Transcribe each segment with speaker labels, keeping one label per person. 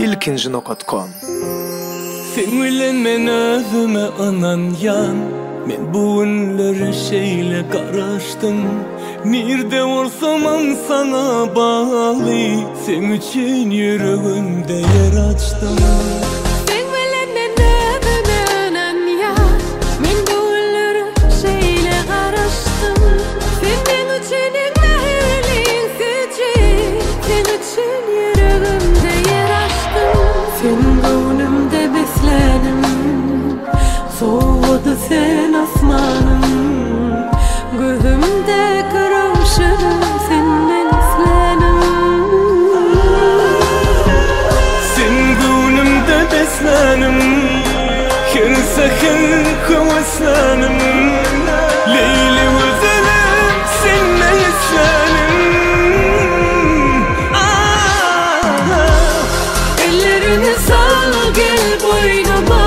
Speaker 1: Ilkinji nokat kom.
Speaker 2: Seň bilen men özüme ynanýan Men bu günlere şeýle garaşdym Nirde bolsamam saňa bagly Seň üçin ýüregimde ýer açdym.
Speaker 3: Seň bilen men özüme ynanýan Men bu günlere şeýle garaşdym Sen meň üçin iň mähirliň süýji Seň üçin ýüregimde ýer açdym. Sen göwnümde beslänim Sowgady sen asmanyň Gözümdäki röwşenim sen meň islänim.
Speaker 2: Sen göwnümde beslänim Her säher höweslänim Leýli gözelim sen meň islänim Ah.
Speaker 3: Ellerini sal gel boýnuma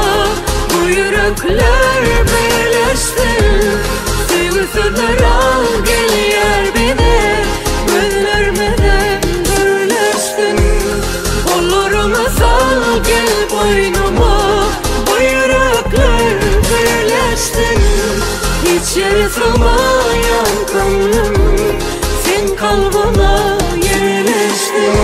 Speaker 3: Bu ýürekler birleşsin Söýgi sözler al gelýär bize Gözlermizem gürleşsin Gollaryňy sal gel boýnuma Bu ýürekler birleşsin Hiç ýere sygmaýan köňlüm Seň kalbyňa ýerleşsin.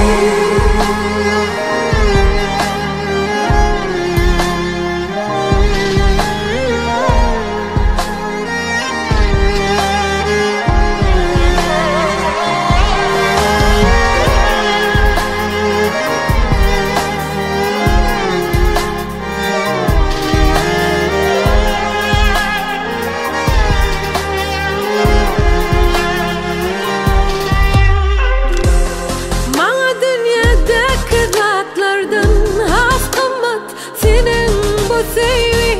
Speaker 3: Maňa dünýädäki zatlardan has gymmat seniň bu söýgi.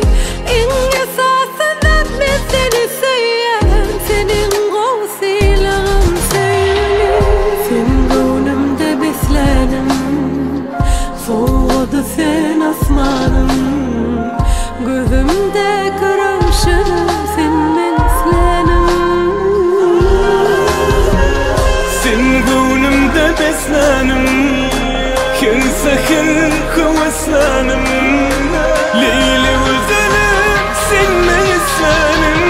Speaker 3: Iň esasy zat men seni söýýän, seniň gowy sylagyň söýgüli. Sen göwnümde beslänim, sowgady sen asmanyň. Gözümdäki röwşenim sen meň islänim.
Speaker 2: Sen göwnümde beslänim Her säher höweslänim Leýli gözelim sen meň islänim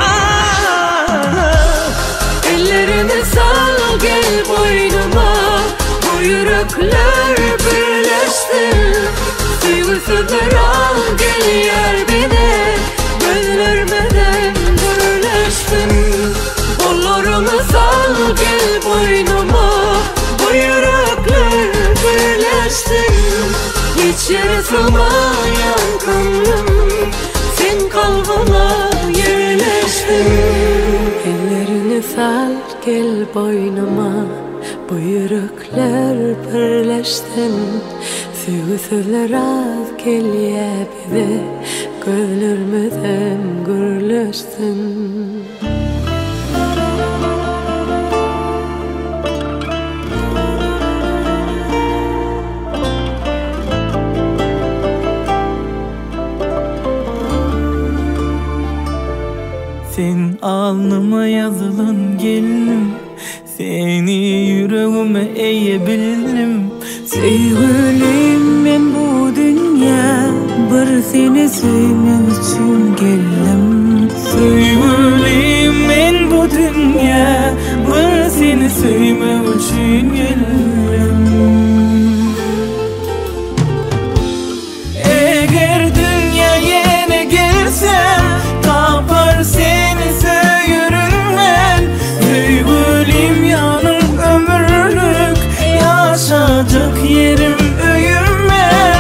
Speaker 2: Ah.
Speaker 3: Ellerini sal gel boýnuma Bu ýürekler birleşsin Söýgi sözler al gelýär bize Gözlermizem gürleşsin Gollaryňy sal gel boýnuma Bu ýürekler birleşsin Hiç ýere sygmaýan köňlüm Seň kalbyňa ýerleşsin. Ellerini sal gel boýnuma Bu ýürekler birleşsin Söýgi sözler az gelýä bize Gözlermizem gürleşsin.
Speaker 2: Sen alnyma ýazylan gelnim Seni ýüregime eýe bildim.
Speaker 4: Söýgülim men bu dünýä bir seni söýmek üçin geldim.
Speaker 2: Söýgülim men bu dünýä bir seni söýmek üçin geldim. Eger dünýä ýene gelsem, tapar seni söýerin men. Söýgülim ýanym ömürlik, ýaşajak ýerim öýüm men.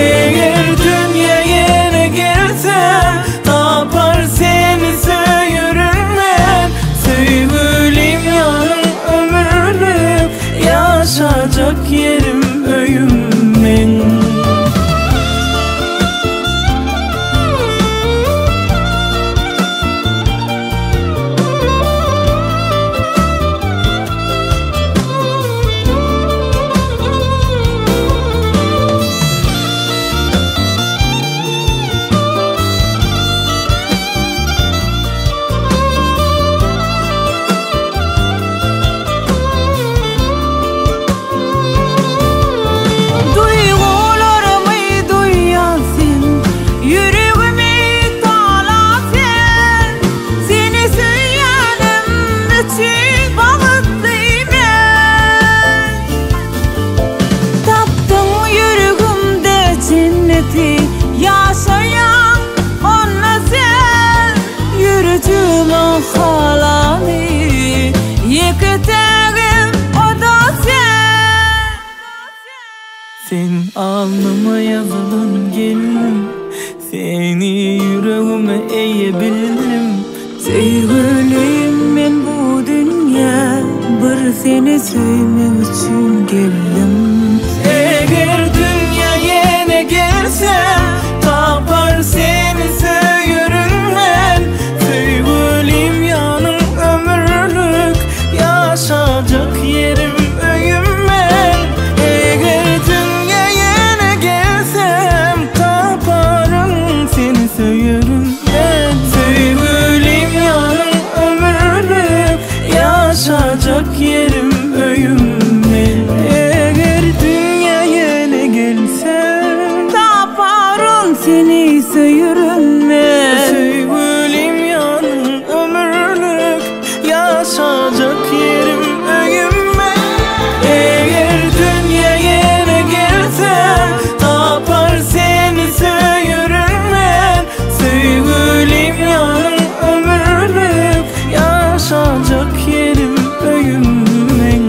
Speaker 2: Eger dünýä ýene gelsem, tapar seni söýerin men. Söýgülim ýanym ömürlik, ýaşajak. Ykbalyma ýazylan gelnim Seni ýüregime eýe bildim.
Speaker 4: Söýgülim men bu dünýä bir seni söýmek üçin geldim.
Speaker 2: Eger dünýä ýene gelsem tapar seni söýerin men. Söýgülim ýanyň ömürlik ýaşajak ýerim öýüm men. Eger dünýä ýene gelsem taparyn seni söýerin men. Söýgülim ýanyň ömürlik ýaşajak ýerim öýüm men. Eger dünýä ýene gelsem
Speaker 4: Taparyn seni söýerin men.
Speaker 2: Söýgülim ýanyň ömürlik ýaşajak ýerim öýüm men. Eger dünýä ýene gelsem tapar seni söýerin men. Söýgülim ýanyň ömürlik ýaşajak ýerim öýüm men.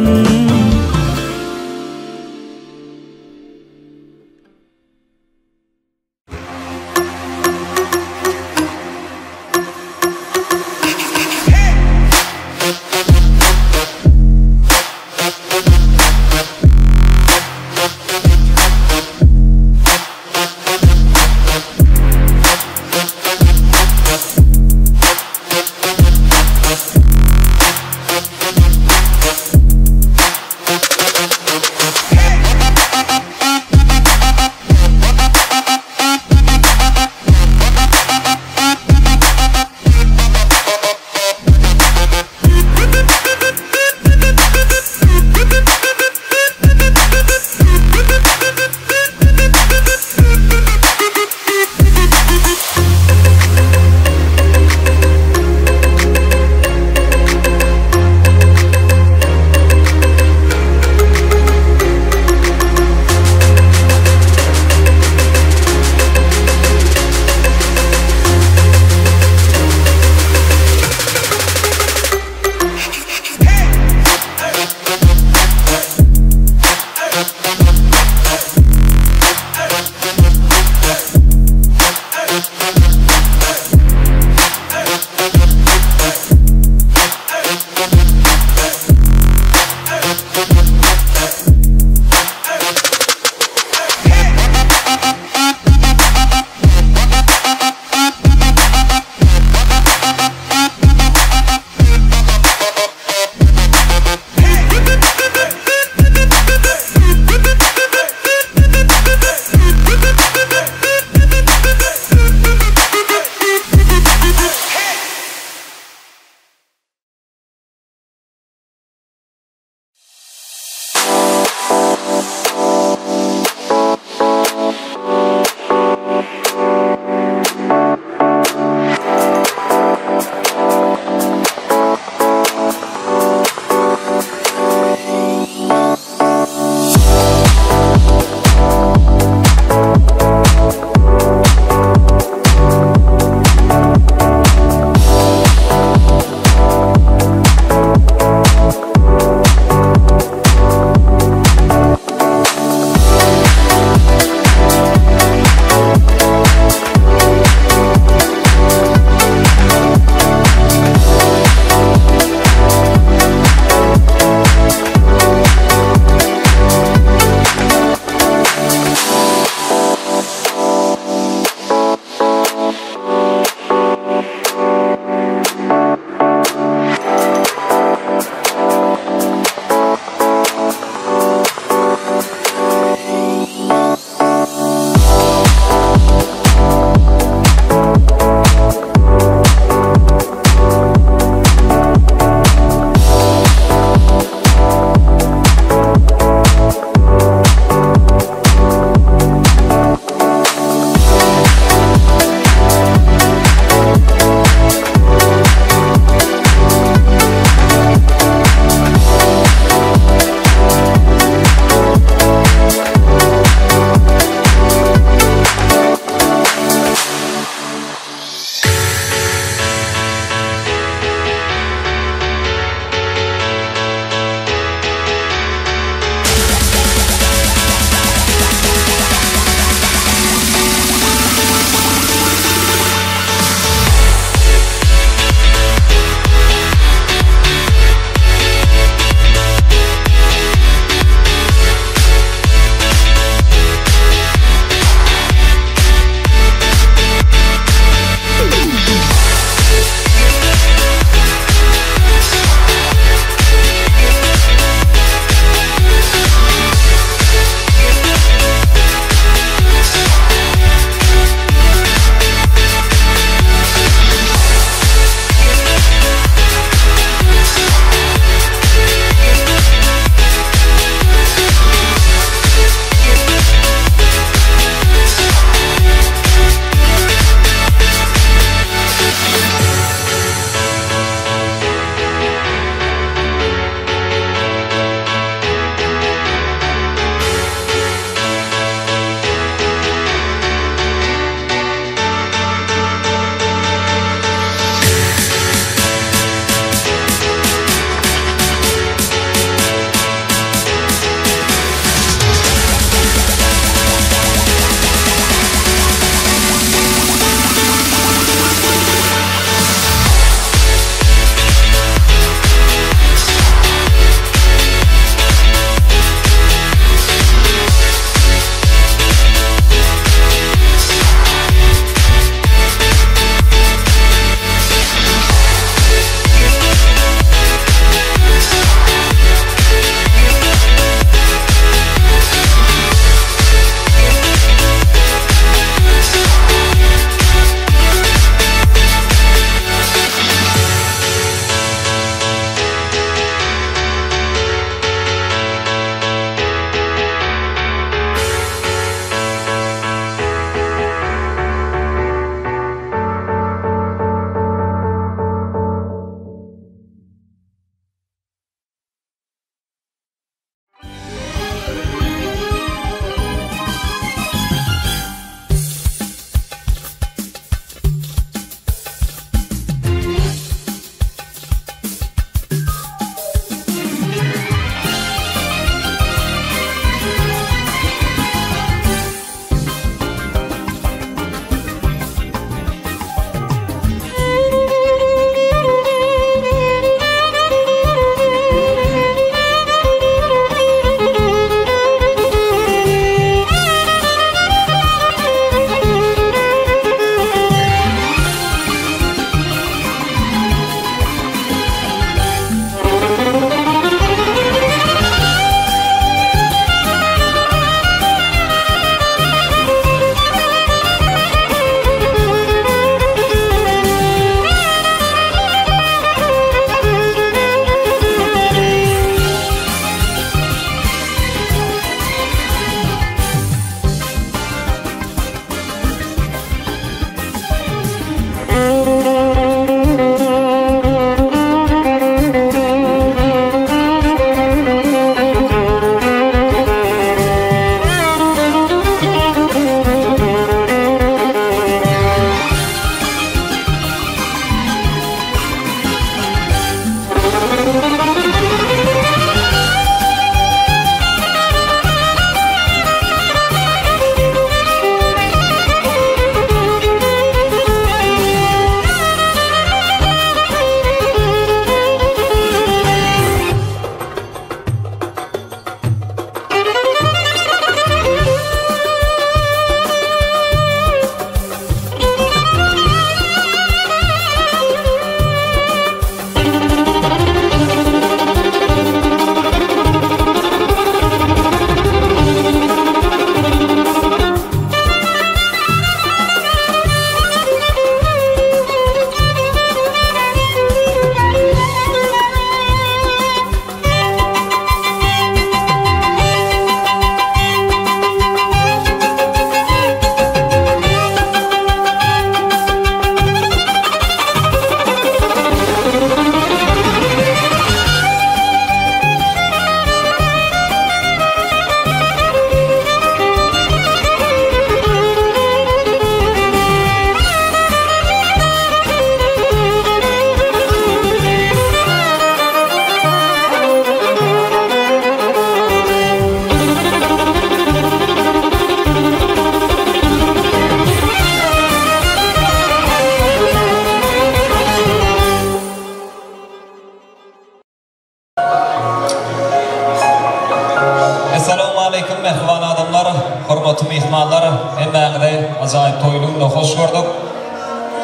Speaker 1: Essalawmaleýkim mähriban adamlar, hormatly myhmanlar, hemmäňizi ajaýyp toýly günde hoş gördük.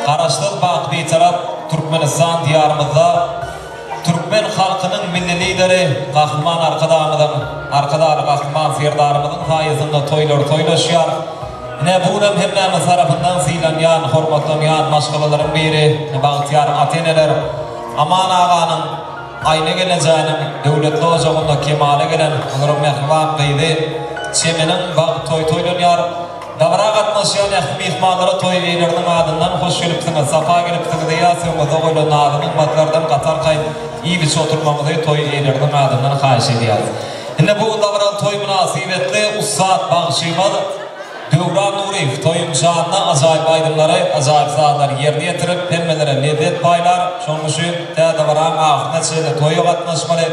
Speaker 1: Garaşsyz baky Bitarap Türkmenistan diýarymyzda türkmen halkynyň Milli Lideri Gahryman Arkadagymyzyň, Arkadagly Gahryman Serdarymyzyň saýasynda toýlar toýlaşýar. Ine, bu günem hemmämiz tarapyndan sylanýan, hormatlanýan maşgalalaryň biri bagtyýar ata-eneler Aman aganyň, Aýna gelnejäniň döwletli ojagynda kemala gelen olaryň mähriban gyzy Çemeniň bagt toýy toýlanýar. Dabara gatnaşýan ähli myhmanlara toý eýeleriniň adyndan hoş gelipsiňiz, sapa gelipsiňiz diýýäs, öňüňizde goýlan nazy-nygmatlardan gatarkaý iýip-içip oturmagyňyzy toý eýeleriniň adyndan haýyş edýäris. Indi bu gün dabaraly toý mynasybetli ussat bagşymyz Döwran Nuryýew toýuň şanyna ajaýyp aýdymlary, ajaýyp sazlary ýerine ýetirip, hemmelere lezzet paýlar. Şonuň üçin tä dabaraň ahyryna çenli toýa gatnaşmaly.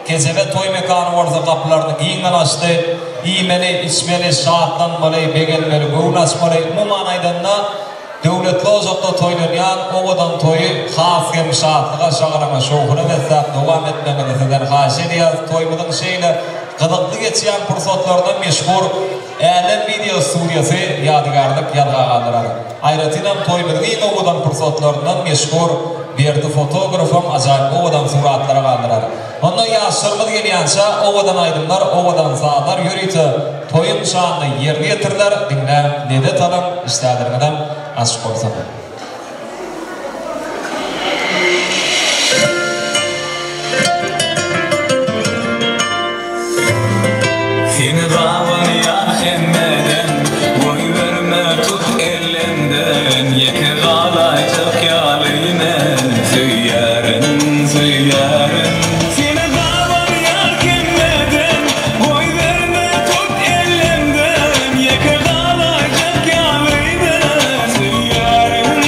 Speaker 1: Kejebe toý mekany bolsa gapylaryny giňden açdy. Iýmeli, içmeli, şatlanmaly, begenmeli, göwün açmaly. Umuman aýdanda, Döwletli ojakda toýlanýan owadan toýy has hem şatlyga, şagalaňa, şowhuna besläp dowam etmegiňizi sizden haýyş edýäris. Toýumyzyň şeýle gyzykly geçýän pursatlaryna meşhur Älem wideo studiýasy ýadygärlik ýazga galdyrar. Aýratynam toýumyzyň iň owadan pursatlaryndan meşhur Berdi fotografam ajaýyp owadan suratlara galdyrar. Onda ýaşlarymyz gelýänçä owadan aýdymlar, owadan sazlar ýörite toýuň şanyna ýerine ýetiriler, diňläň, lezzet alyň, işdäleriňizem açyk bolsun.
Speaker 2: Seni gabanýan hemmeden, Goýberme tut elimden, Ýeke galaýjak ýaly men, Söýýärin, söýýärin. Seni gabanýan hemmeden, Goýberme tut elimden, Ýeke galaýjak ýaly men, Söýýärin.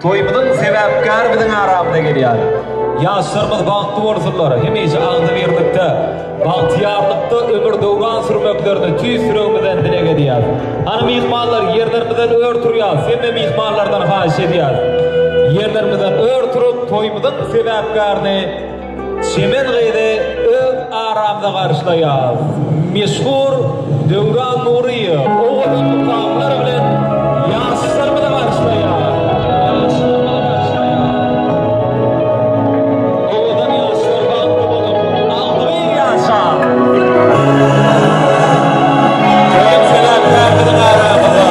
Speaker 1: Toýumyzyň sebäpkäri biziň aramyza gelýär. Ýaşlarymyz bagtly bolsunlar, hemişe agzybirlikde, bagtyýarlykda ömür-döwran sürmeklerini tüýs ýüregimizden dileg edýäs. Hany myhmanlar, ýerlerimizden ör turýas, hemme myhmanlardan haýyş edýäs. Ýerlerimizden ör turup, toýumyzyň sebäpkärini Çemen gyzy öz aramyza garşylaýas. Meşhur Döwran Nuryýew owadan mukamlar bilen ýaşlarymyzy garşylaýar. Ýaşlarymyzy garşylaýar. Owadan ýaşlar bagtly bolup, agzybir ýaşaň. Toýuň sebäpkäri biziň aramyzda.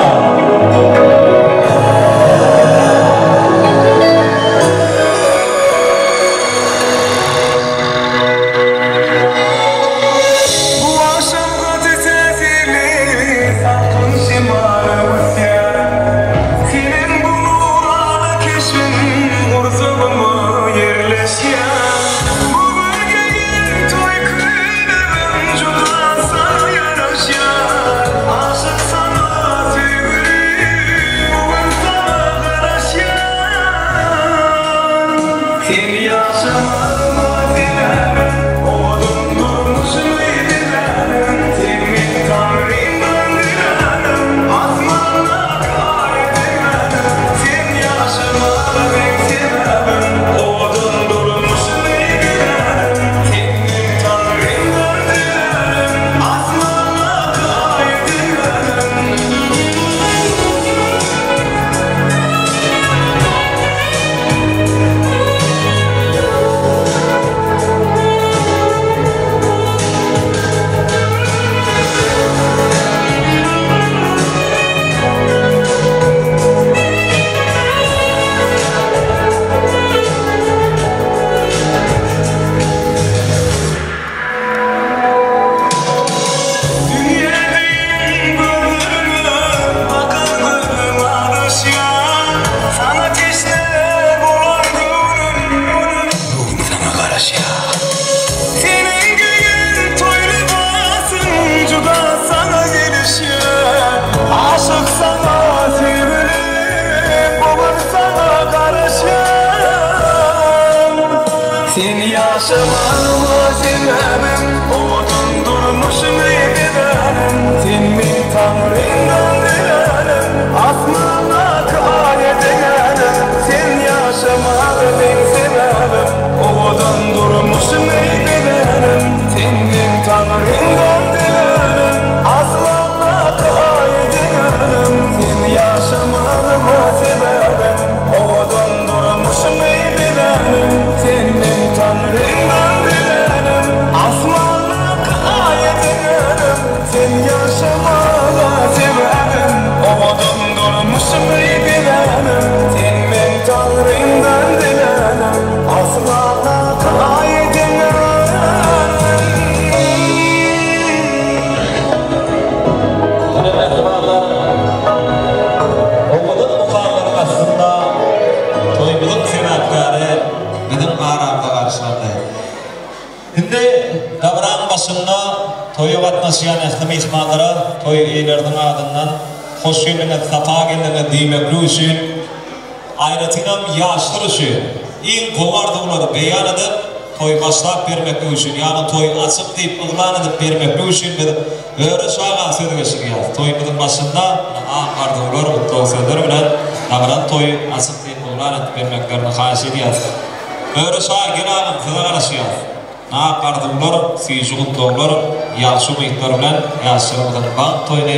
Speaker 5: Bu agşam gaty täsirli salkyn şemal öwüsýär. Seniň bu nurana keşbiň gursagyma ýerleşýär. Bu gün geýen toý köýnegim juda saňa ýaraşýar. Aşyk saňa söýgülim bu gün saňa garaşýan. Sen ýaşamagyma sebäbim, Owadan durmuşymy bezänim. Sen meň Taňrymdan dilänim, Asmandaky Aýa deňänim. Sen ýaşamaga meň sebäbim, Owadan durmuşymy bezänim. Sen meň Taňrymdan dilänim, Asmandaky Aýa deňänim. Dünýäde iň gözelime Bakan gözüm azaşýar Saňa teşne bolan göwnüm Bu gün saňa garaşýar Seniň geýen toý lybasyň Juda saňa gelişýär Aşyk saňa söýgülim Bu gün saňa garaşýan Sen ýaşamagyma sebäbim Owadan durmuşymy bezänim Sen meň Taňrymdan dilänim Asmandaky Aýa deňänim Sen ýaşamaga meň sebäbim Owadan durmuşymy bezänim Sen meň Taňrymdan dilänim Asmandaky Aýa deňänim Sen ýaşamagyma sebäbim Owadan durmuşymy bezänim Sen meň Taňrymdan dilänim Asmandaky Aýa deňänim Sen ýaşamaga sebäbim Owadan durmuşymy bezänim Sen meň Taňrymdan dilänim Asmandaky Aýa deňänim.
Speaker 1: Ine mähribanlar, owadan mukamlaryň astynda toýumyzyň sebäpkäri biziň aramyza garşylandy. Indi dabaranyň başynda toýa gatnaşýan ähli myhmanlara toý eýeleriniň adyndan hoş geldiňiz, sapa geldiňiz diýmeklik üçin, aýratynam ýaşlar üçin iň gowy arzuwlary beýan edip, toý başlap bermeklik üçin, ýagny toý açyk diýip yglan edip bermeklik üçin biz Öre şaga söz geçirýäs. Toýumyzyň başynda ak arzuwlar, gutlag sözler bilen dabaraly toýy açyk diýip yglan edip bermeklerini haýyş edýäs. Öre şa gel agam size garaşýas. Ak arzuwlar, süýji gutlaglar, ýagşy umytlar bilen ýaşlarymyzyň bagt toýuny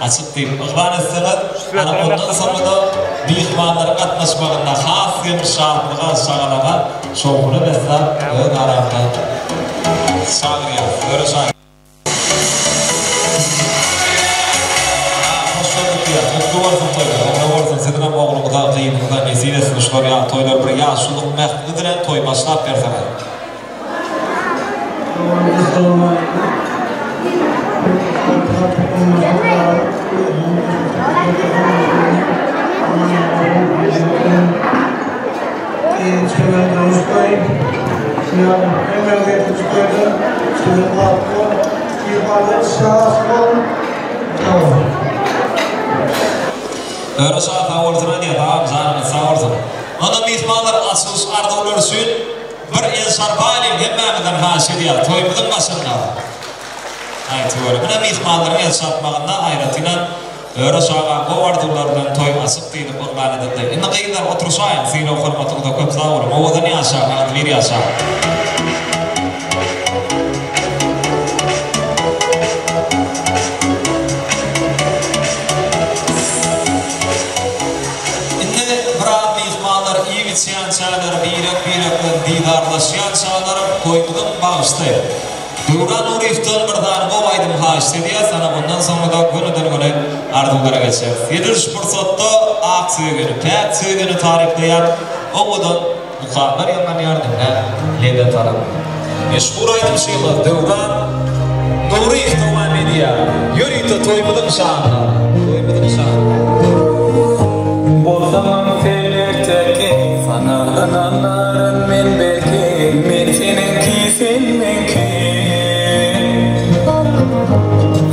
Speaker 1: açyk diýip yglan etseňiz, ana ondan soňra-da myhmanlaryň gatnaşmagynda has hem şatlyga, şagalaňa, şowhuna besläp öz aramyza çagyrýas. Öre şa. Hoş gördük diýýär. Gutly bolsun toýlar. Oňly bolsun. Siziňem ogluňyza, gyzyňyza nesip etsin şular ýaly toýlar bir ýaşululyk mähri bilen toý başlap berseňiz. Öre şa sag bolsun aýdýas agam janyňyz sag bolsun. Onda myhmanlar açylyş arzuwlary üçin bir el çarpaýlyň hemmämizden haýyş edýär toýumyzyň başynda. Aý tüweleme mine myhmanlaryň el çarpmagynda aýratynam Öreş aga gowy arzuwlar bilen toý açyk diýlip yglan edildi. Indi gyzlar oturyşaýyň sylag hormatyňyza köp sag boluň owadan ýaşaň agzybir ýaşaň. Indi biraz myhmanlar iýip-içýänçäler, birek-birek bilen didarlaşýançalar toýumyzyň bagşysy Döwran Nuryýewden bir sany gowy aýdym haýyşt edýäs, ana ondan soňra-da gönüden-göni arzuwlara geçeris. Edil şu pursatda ak söýgini, päk söýgini taryplaýan owadan Mukamlar ýaňlanýar diňläp lezzet alyň. Meşhur aýdymçymyz Döwran Nuryýew dowam edýär. Ýörite toýumyzyň şanyna. Toýumyzyň şanyna.
Speaker 2: Bolsamam sen erteki, Saňa ynanaryn men belki, Men seniňki, sen meňki.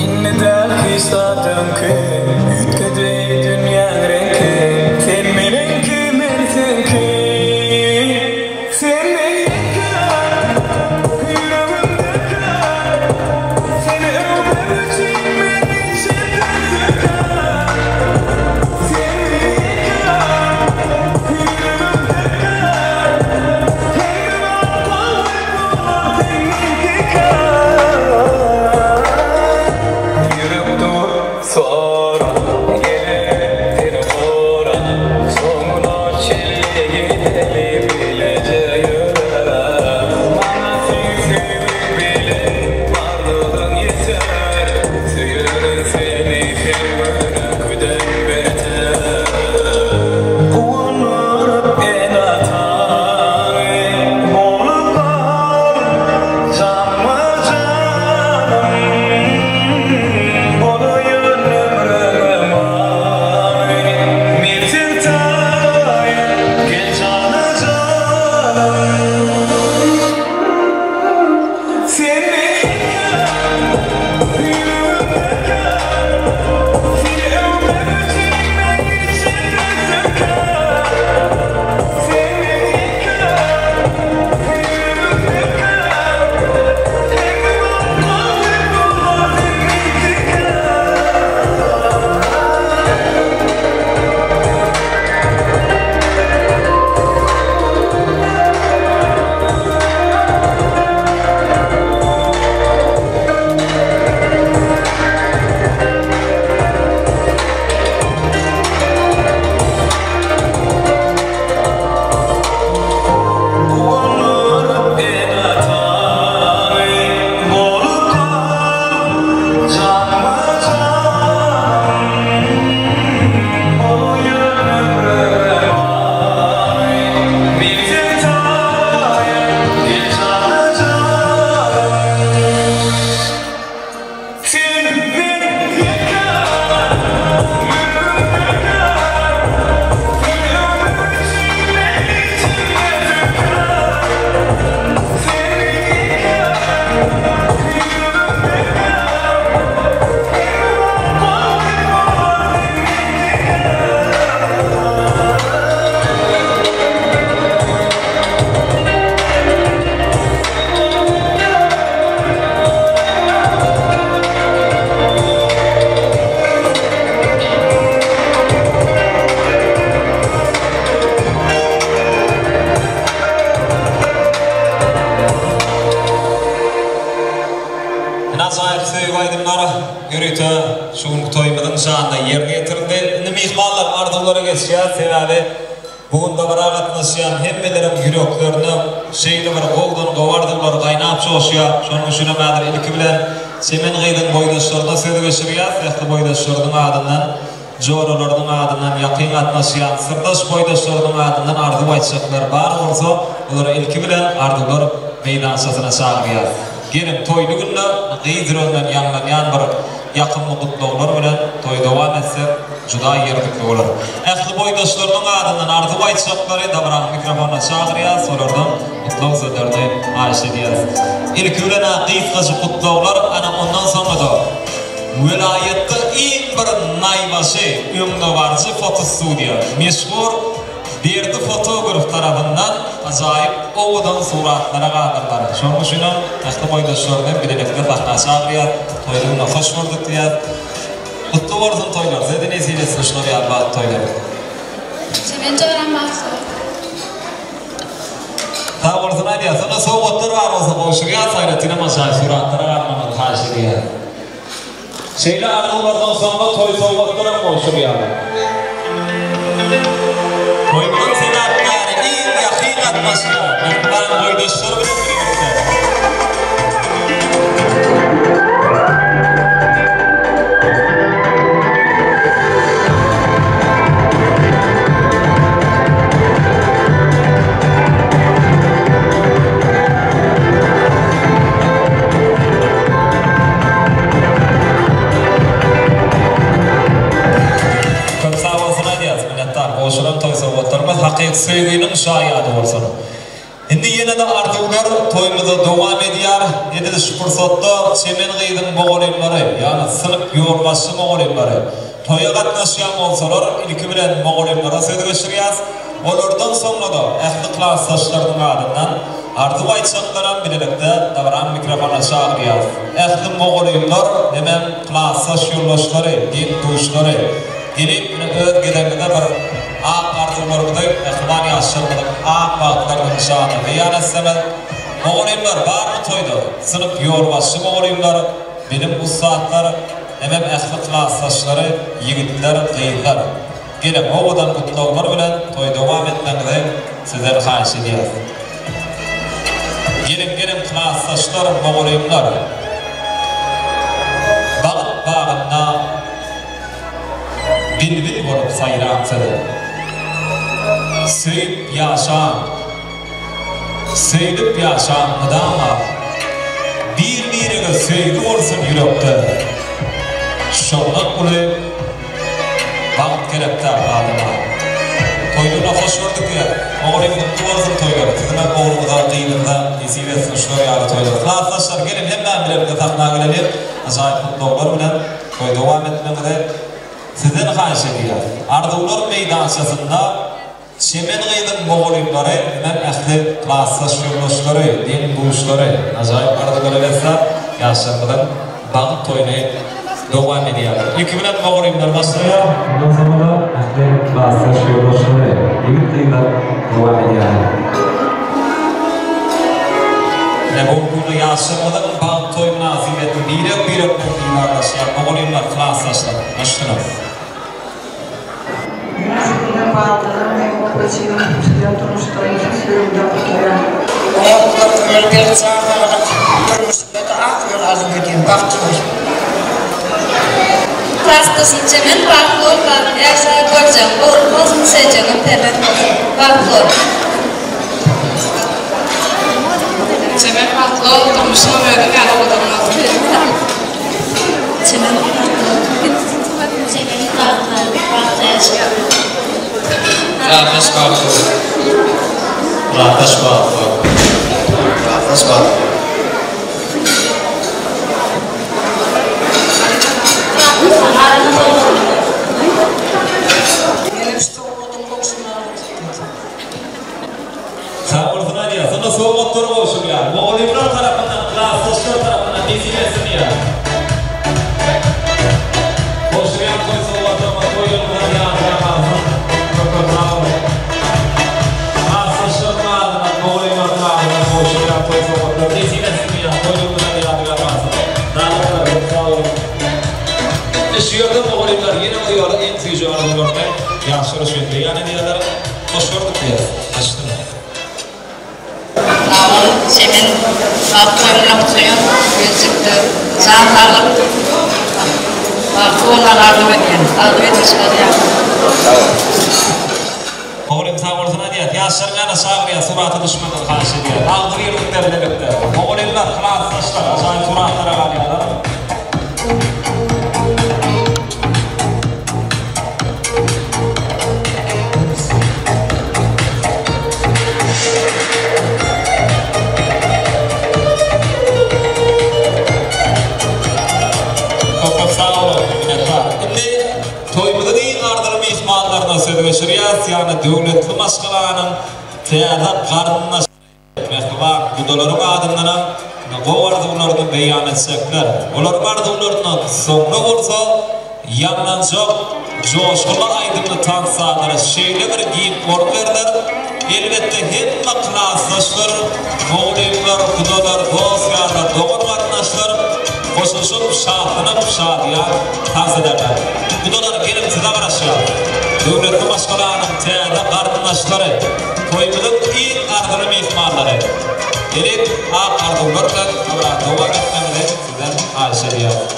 Speaker 2: Indi däl hiç zat öňki, Üýtgedi dünýäň reňki, Sen meniňki, men seňki. Sen meniňki, ýüregimdeki, Seni öwmek üçin men niçe Sen meniňki, ýüregimdeki, Her wagt kalbym bolar sen meňki. Ýürek dur Sora gelip seni gora Soňuna çenli gideli bileje ýöre Maňa seň söýgiň bilen barlygyň ýeter Söýerin seni her günüňkiden beter Guwandyryp ene-ataňy bolup gal Janma janym Bolaýyn ömrüňe many Men sen taýyn gel jana janym Sen meniňki ýüregimdeki Seni öwmek üçin men niçe Sen meniňki ýüregimdeki Guwandyryp ene-atany bolup gal, Janma-janym bolaýyn ömrüňe many. Men sen taýyn, gel jana-janym. Sen men ýeke, ýüregimdeki, Seni öwmek üçin men niçeme Sen men ýeke, ýüregimdeki, Her wagt kalbym bolar sen meňki.
Speaker 1: Ine ajaýyp söýgi aýdymlary ýörite şu günki toýumyzyň şanyna ýerine ýetirildi. Indi myhmanlar arzuwlara geçýär, sebäbi Bu gün dabara gatnaşýan hemmeleriň ýüreklerinde şeýle bir gowudan gowy arzuwlar gaýnap joşýar. Şonuň üçinem häzir ilki bilen Çemen gyzyň boýdaşlaryna söz geçirýäs. Ähli boýdaşlarynyň adyndan, joralarynyň adyndan, ýakyn gatnaşýan syrdaş boýdaşlarynyň adyndan arzuw aýtjaklar bar bolsa, olary ilki bilen arzuwlar meýdançasyna çagyrýas. Geliň, toýly günde gyz ýüreginden ýaňlanýan bir ýakymly gutlaglar bilen toýy dowam etsek, juda ýerlikli bolar. Ähli boýdaşlarynyň adyndan arzuw aýtjaklary dabaranyň mikrofonyna çagyrýas, olardan gutlag sözlerini haýyş edýäris. Ilki bilen-ä gysgajyk gutlaglar, ana ondan soňra-da welaýatda iň bir naýbaşy, öňdebaryjy fotostudiýa, meşhur. Berdi fotograf tarapyndan ajaýyp owadan suratlara galdyrylar. Şonuň üçinem ähli boýdaşlaryny bilelikde sahna çagyrýas. Toýuňda hoş gördük diýýäs. Gutly bolsun toýlar. Size-de nesip etsin şular ýaly bagt toýlar.
Speaker 6: Çemen joram bagtly bol.
Speaker 1: Sag bolsun aýdýas. Sonda sowgatlar bar bolsa gowşurýas aýratynam ajaýyp suratlara galmagyňyzy haýyş edýäs. Şeýle arzuwlardan soňra toý sowgatlaram gowşurýarlar. Toýumyzyň sebäpkäri iň ýakyn gatnaşýan mähriban boýdaşlary bilen birlikde. Köp sag bolsun aýdýas minnetdar goşulan toý sowgatlarymyz hakyky söýginiň şaýady bolsun. Indi ýene-de arzuwlar toýumyza dowam edýär. Edil şu pursatda Çemen gyzyň mugallymlary, ýagny synp ýolbaşçy mugallymlary toýa gatnaşýan bolsalar, ilki bilen mugallymlara söz geçirýäs. Olardan soňra-da ähli klasdaşlarynyň adyndan arzuw aýtjaklaram bilelikde dabarany mikrofona çagyrýarys. Ähli mugallymlar hemem klasdaş ýoldaşlary, deň-duşlary gelip ine öz gezegimizde bir ak arzuwlarymyzy mähriban ýaşlarymyzyň ak bagtlarynyň nyşanyny beýan etseňiz. Mugallymlar barmy toýda? Synp ýolbaşçy mugallymlar, bilim ussatlar hemem ähli klasdaşlary, ýigitler, gyzlar. Geliň, owadan gutlaglar bilen toýy dowam etmegiňizi sizden haýyş edýäris. Geliň, geliň, klasdaşlar, mugallymlar! Bagt bagynda bilbil bolup saýraň siz. Söýüp ýaşaň! Söýlüp ýaşaň mydama. Bir-birege söýgi bolsun ýürekde. Şondan uly bagt gerek däl adama. Toýlaryna hoş gördük diýýär. Oglym gutly bolsun toýlary. Siziňem ogluňyza, gyzyňyza nesip etsin şular ýaly toýlar. Klasdaşlar geliň hemmämiz bilelikde sahna geleliň. Ajaýyp gutlaglar bilen toýy dowam etmegiňizi sizden haýyş edýäris. Arzuwlar meýdançasynda Çemen gyzyň mugallymlary hemem ähli klasdaş ýoldaşlary, deň-duşlary ajaýyp arzuwlara besläp, ýaşlarymyzyň bagt toýuny dowam edýärler. Ilki bilen mugallymlar başlaýar, ondan soňra-da ähli klasdaş ýoldaşlary, ýigit-gyzlar dowam edýärler. Ine, bu günde ýaşlarymyzyň bagt toýy mynasybetli birek-birek bilen didarlaşýan mugallymlar, klasdaşlar, başlanar.
Speaker 7: Siziň baldagyň hem okyjynyň bilen durmuşda söýgüde gutarýan.
Speaker 8: Oňa uzak ömür berip jan saglyk, durmuşynda-da ak ýol arzuw edýän. Bagtly bol.
Speaker 6: Klasdaşym Çemen bagtly bol bagtly ýaşa görjegiň ogul bolsun söýjegiňem perzent bolsun bagtly bol.
Speaker 9: Çemen bagtly bol durmuşyňam özüň ýaly owadan bolsun.
Speaker 6: Çemen bagtly bol. Çemen bagtly bagtly ýaşa.
Speaker 10: Gardaş bagtly bol. Gardaş bagtly bol. Gardaş bagtly bol.
Speaker 7: Meniň şu sowgadyň gowşurmagyny isledim.
Speaker 1: Sag bolsun aýdýar. Sonda sowgatlar gowşurýar. Mugallymlar tarapyndan, klasdaşlar tarapyndan nesip etsin diýýär. Gowşurýan toý sowgatlaryňyz toý ýylymyza ýadyga galsyn. Köp köp sag boluň. Klasdaşlaryň adyndan, mugallymlaryň adyndan gowşurýan toý sowgatlar nesip etsin diýýär. Toý ýylymyza ýadyga galsyn. Talyplar köp sag boluň. Indi şu ýerde mugallymlar ýene bir ýola iň süýji arzuwlaryny ýaşlar üçin beýan edýärler. Hoş gördük diýýäris. Açdyň.
Speaker 9: Sag bol Çemen bagt toýuňda gutlaýan geljekde jan saglyk bagtly bolmagyny arzuw edýän arzuw etmişim bolýar.
Speaker 1: Mugallym sag bolsun aýdýas. Ýaşlaryň ýanyna çagyrýas surata düşmegini haýyş edýäs. Agzybirlikde bilelikde. Mugallymlar, klasdaşlar ajaýyp suratlara galýarlar. Köp köp sag boluň, minnetdar. Indi toýumyzyň iň arzyly myhmanlaryna. söz geçirýäs, ýagny döwletli maşgalanyň täze garyndaşlary, mähriban gudalaryň adyndanam gowy arzuwlaryny beýan etjekler. Olaryň arzuwlaryndan soňra bolsa ýaňlanjak joşgunly aýdymly tans sazlary şeýle bir giň orun berler, elbetde hemme klasdaşlar, mugallymlar, gudalar, dost-ýarlar, dogan-garyndaşlar goşulyşyp, şatlanyp, şadyýan tans ederler. Gudalar geliň size garaşýar. Döwletli maşgalanyň täze garyndaşlary, toýumyzyň iň arzyly myhmanlary. Geliň, ak arzuwlar bilen ömra dowam etmegiňizi sizden haýyş edýäris.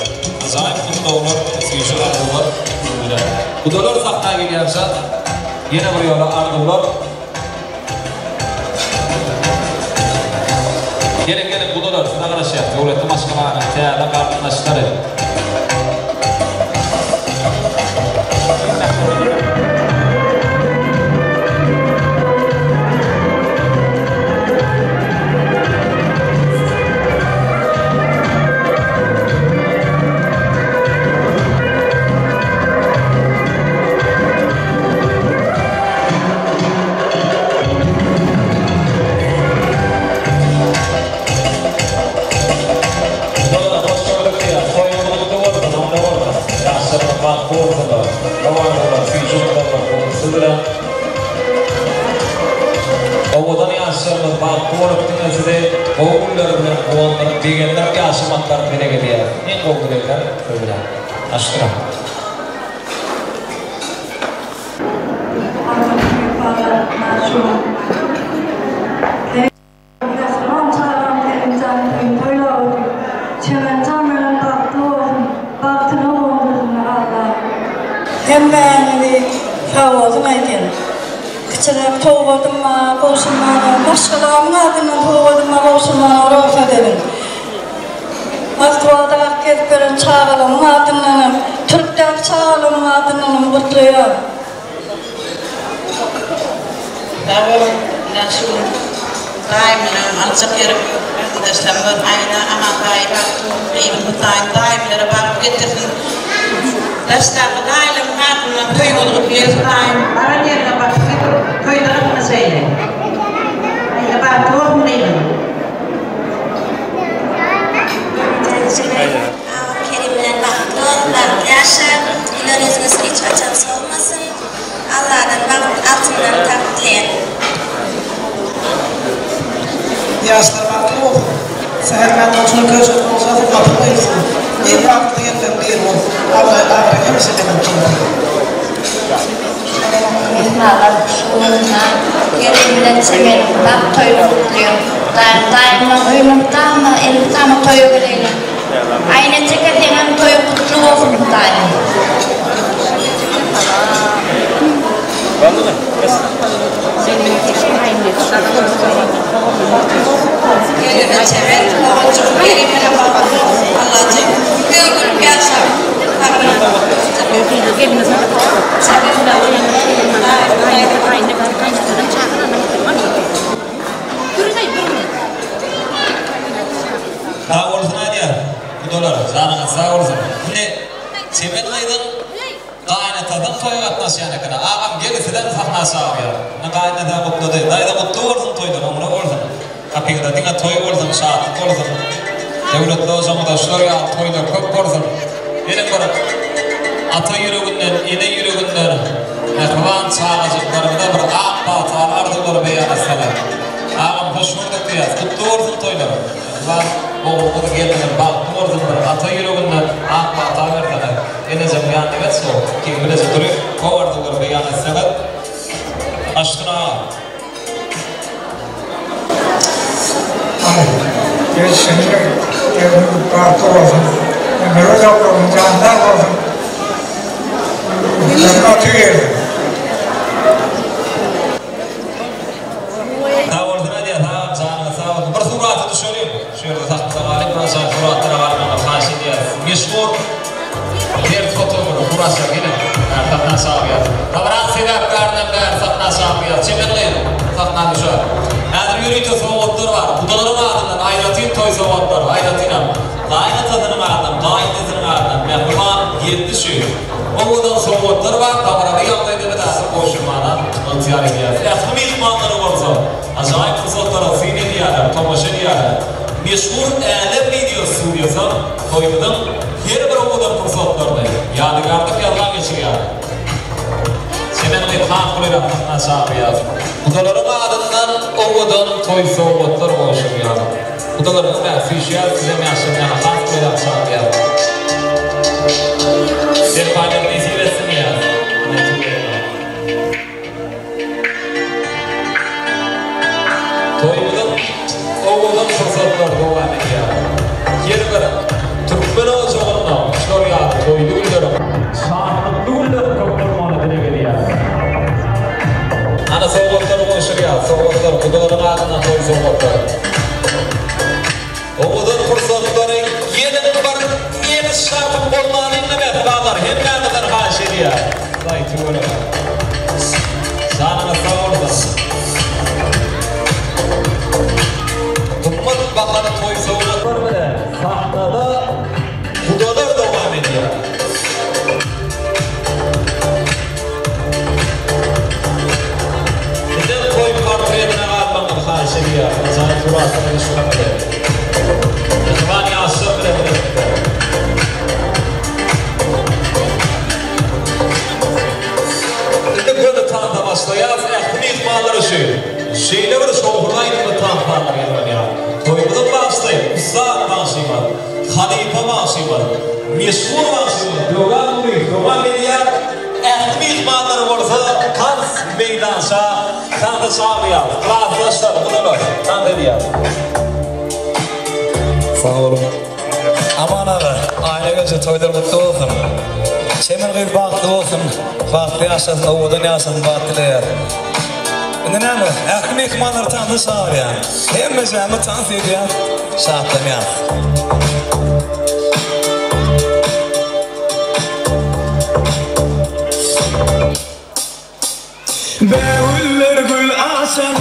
Speaker 1: Ajaýyp gutlaglar, süýji arzuwlar siz bilen. Gudalar sahna gelýänçä ýene bir ýola arzuwlar. Geliň geliň gudalar size garaşýas döwletli maşgalanyň täze garyndaşlary. Gudalara hoş gördük diýýäs. Toýuňyz gutly bolsun, oňly bolsun. Ýaşlaryňyz bagtly bolsunlar. Rowan bolar, süýji gutlaglar bu gün siz bilen. Owadan ýaşlaryňyz bagtly bolup diňe sizi gowy günler bilen guwandyryp, begendirip ýaşamaklaryny dileg edýäris. Iň gowy dilegler siz bilen. Aşdyra.
Speaker 7: Mähriban çagam Selimjan toýuny toýlap otyr. Çemenjan bilen bagtly bolsun, bagtyna gondursyn Alla.
Speaker 11: Hemmäňizi sagbolsun aýdýan. Kiçiräk sowgadym bar, gowşurmaga, maşgalamyň adyndan sowgadym bar, gowşurmaga rugsat ediň. Moskwada ak gezip ýören çagalarymyň adyndanam, Türkdäki çagalarymyň adyndanam gutlaýan.
Speaker 9: Sag boluň, ine şu gün daýym bilen aljak ýerim garyndaşlarymyz Aýna, Aman daýy bagtly bolsun, gyzym Husaýyn daýymlara bagt getirsin. Daşdaky daýylaryň adyndan toýuňyz gutly bolsun daýym. Baran ýeriňe bagt getir, toýda gatnaşaýly. Aýna bagtly bolsun gyzym.
Speaker 6: Agam Kerim bilen bagtly bol, bagtly ýaşa, güler ýüzüňiz hiç haçan solmasyn, Alladan bagt, altyndan tagt dileýän.
Speaker 8: Ýaşlar bagtly bolsun. Sähermät goçunyň köşesi bolsa gapy goýulsyn. Iň bagtly ýerleriň biri bolsun. Abraý abraý hemişe belent bolsun.
Speaker 6: Myhmanlar şu gün Kerim bilen Çemeniň bagt toýuny gutlaýan. Daýym daýymlaň öýüne mydama elmydama toýa geleýli. Aýna teke seňem toýuň gutly bolsun Hudaýym. Gelini Çemen oguljyk Kerim bilen bagtly bolsun Allajyk göge gülüp ýaşa
Speaker 1: Sag bolsun aýdýar gudalar janyňyz sag bolsun. Indi Çemen gyzyň gaýynatasynyň toýa gatnaşýan ekeni. Agam gel sizem sahna çagyrýar. Indi gaýynata gutlady. Daýza gutly bolsun toýlar oňly bolsun. Gapyňyzda diňe toý bolsun şatlyk bolsun. Döwletli ojagyňyzda şular ýaly toýlar köp bolsun. Geliň bir ata ýüreginden ene ýüreginden mähriban çagajyklarymyza bir ak pataly arzuwlary beýan etseler. Agam hoş gördük diýýäs. Gutly bolsun toýlar. Mähriban ogulgyz gelniňiz bagtly bolsun bir ata ýüreginden ak pata berseňiz. Enejeň ýanyna geç ho ikiňiz bileje duryp gowy arzuwlary beýan etseňiz. Aşgyn aga.
Speaker 8: Aý, gelşiňiziň gelniňiz bagtly bolsun. Ömri uzak bolsun, jany sag bolsun. Ömrüniň oty gelsin.
Speaker 1: Sag bolsun aýdýas agam janyňyz sag bolsun bir surata düşeliň şu ýerde sahnada galyp bir ajaýyp suratlara galmagyňyzy haýyş edýäris meşhur Ders fotografy suratçylar geliň bäri sahna çagyrýas Dabaranyň sebäpkärinem bäri sahna çagyrýas Çemen gyz sahna düşer Häzir ýörite sowgatlar bar gudalaryň adyndan aýratyn toý sowgatlar aýratynam gaýynatasynyň adyndan gaýynenesiniň adyndan mähriban geldi şu owadan sowgatlar bar dabaraly ýagdaýda biz häzir. gowşurmana ygtyýar edýäris. Ähli myhmanlara bolsa ajaýyp pursatlara syn edýärler, tomaşa edýärler. Meşhur Älem wideo studiýasy toýumyzyň her bir owadan pursatlaryny ýadygärlik ýazga geçirýär. Çemen gyz has ulyrak sahna çagyrýar. Gudalaryň adyndan owadan toý sowgatlar gowşurýar. Gudalarymyz bäri süýşýär, sizem ýaşlar ýaly has ulyrak çagyrýar. Serpaýlar nesip etsin diýýär. Toýumyzyň owadan pursatlary dowam edýär. Her bir türkmen ojagynda şular ýaly toýly günleriň, şatlykly günleriň köp bolmagyny dileg edýäris. Ana sowgatlary gowşurýar, sowgatlar, gudalaryň adyndan toý sowgatlary. Owadan pursatlary ýene bir el çarpyp bolmanyny mähribanlar hemmäňizden haýyş edýär. Hudaý tüweleme. Janyňyz sag bolsun. Gymmat bahaly toý sowgatlar bilen sahnada gudalar dowam edýär. Sizden toý portretine galmagyňyzy haýyş edýäris. Ajaýyp suratlara düşmegiňizi. Mähriban ýaşlar bilen bilelikde. Indi göni tansa başlaýarys. Ähli myhmanlar üçin şeýle bir şowhunly aýdymly tanslar ýygnanýar. Toýumyzyň bagşysy ussat bagşymyz, halypa bagşymyz, meşhur bagşymyz Döwran Nuryýew dowam edýär. Ähli myhmanlary bolsa tans meýdança tansa çagyrýarys. Klasdaşlar, gudalar, tans edýäris.
Speaker 2: Sag boluň. Aman aga, Aýna gelje toýlar gutly bolsun. Çemen gyz bagtly bolsun, bagtly ýaşasyn, owadan ýaşasyn bagt dileýäs. Indi näme, ähli myhmanlary tansa çagyrýan. Hemmejämiz tans edýäs, şatlanýas. Bägüller gül açan,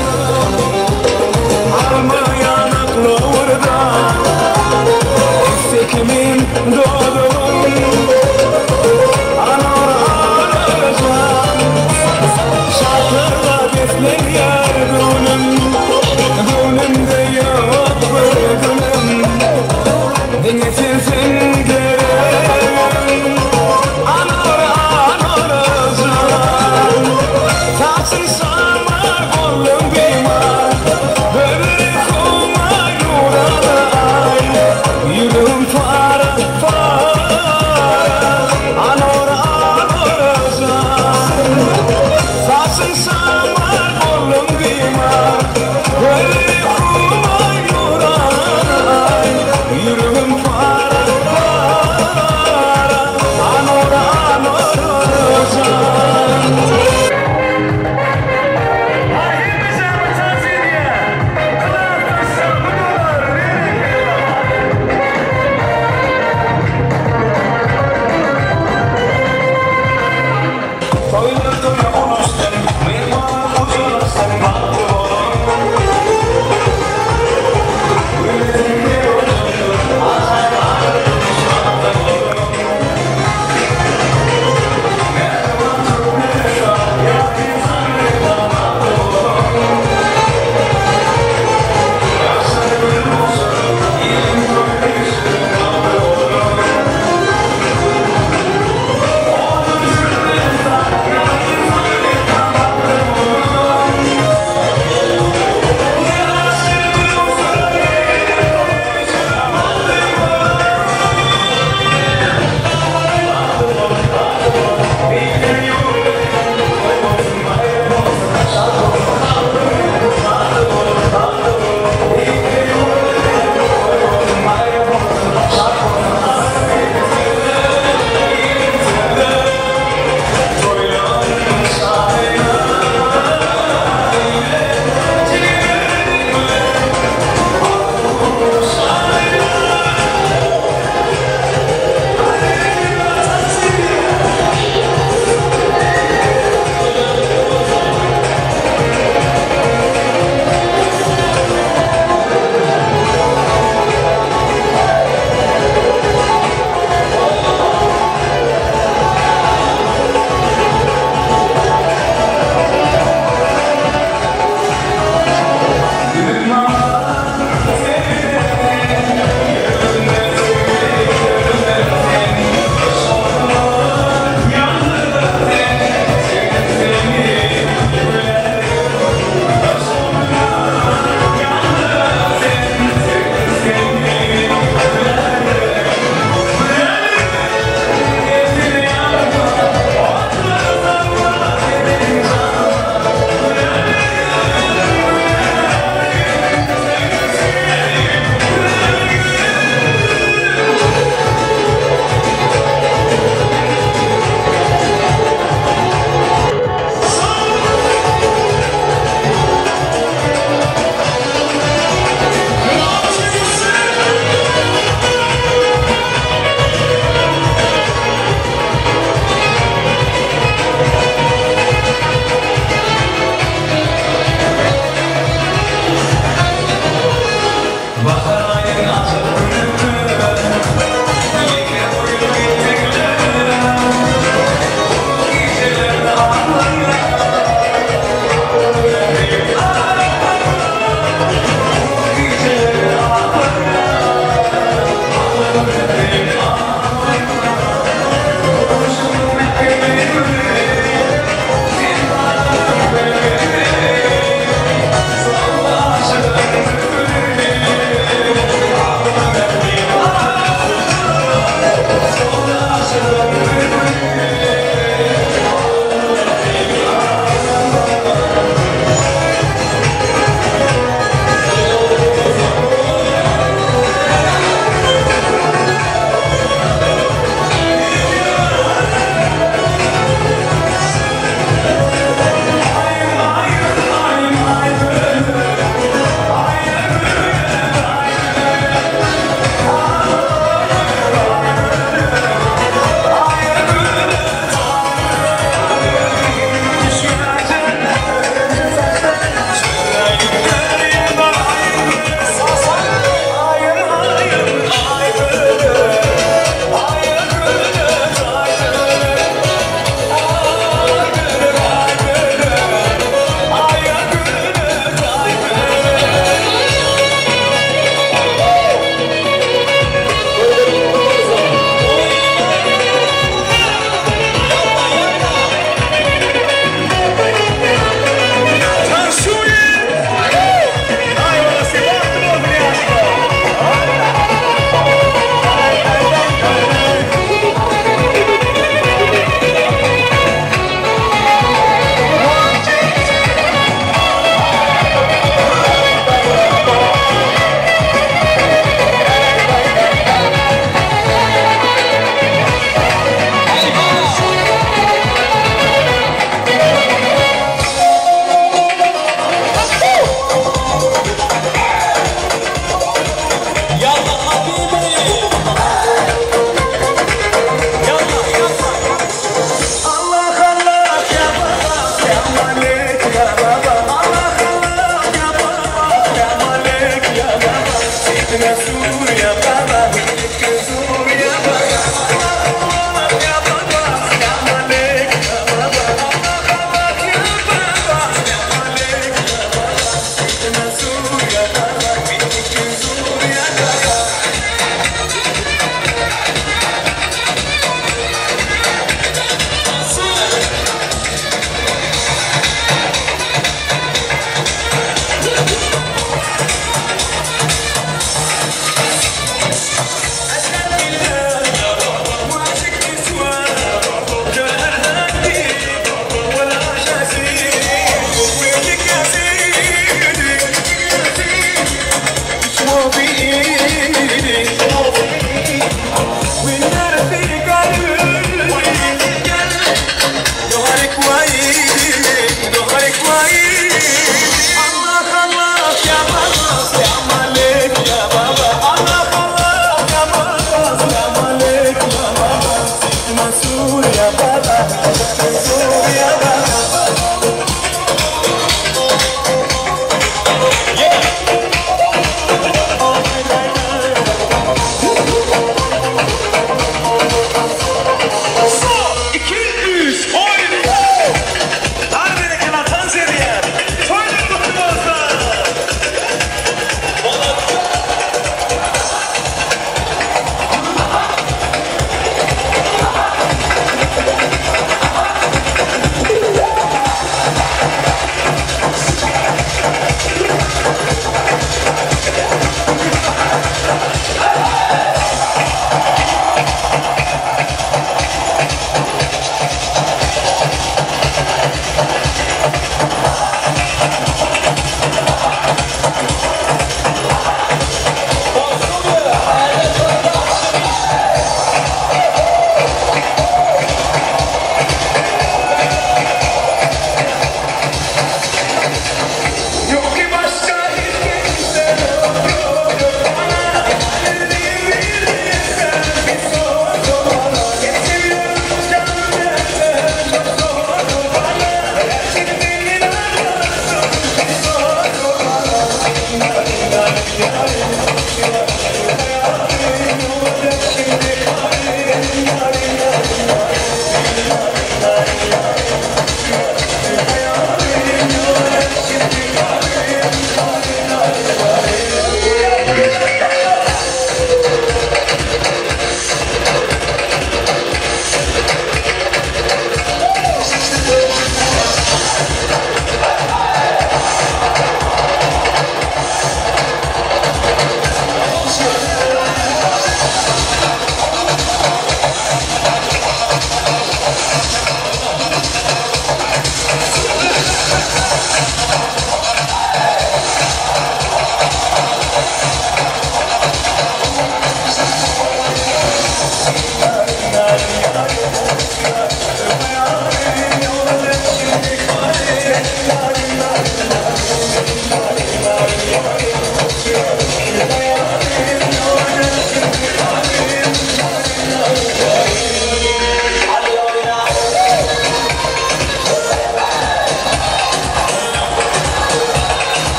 Speaker 2: Alma ýanak lowurdan, Esse kimin dodugyň, Anar anar jan. Şatlyga beslenýär göwnüm, Göwnümde ýok bir günüm, Diňe sensiň geregim. Anar anar jan. Saçyň şamar, golluň bimar, Gözleri humar, nurana aý, Ýüregim para, para. Anar anar jan. Saçyň şamar, golluň bimar, Gözleri humar, nurana aý, Ýüregim para, para. Anor anor jan. Toýlar toýa ulaşsyn, myhman gujalaşsyn, bagtly boluň. Güllesin ajaýyp durmuş bagtly boluň. Mähriban Türkmenistan, ýaşasyn bagtly boluň. Ýaşlar gül bolsun, iliň toýuna düşsün, bagtly boluň. Owadan Türkmenistan, ýaşasyn.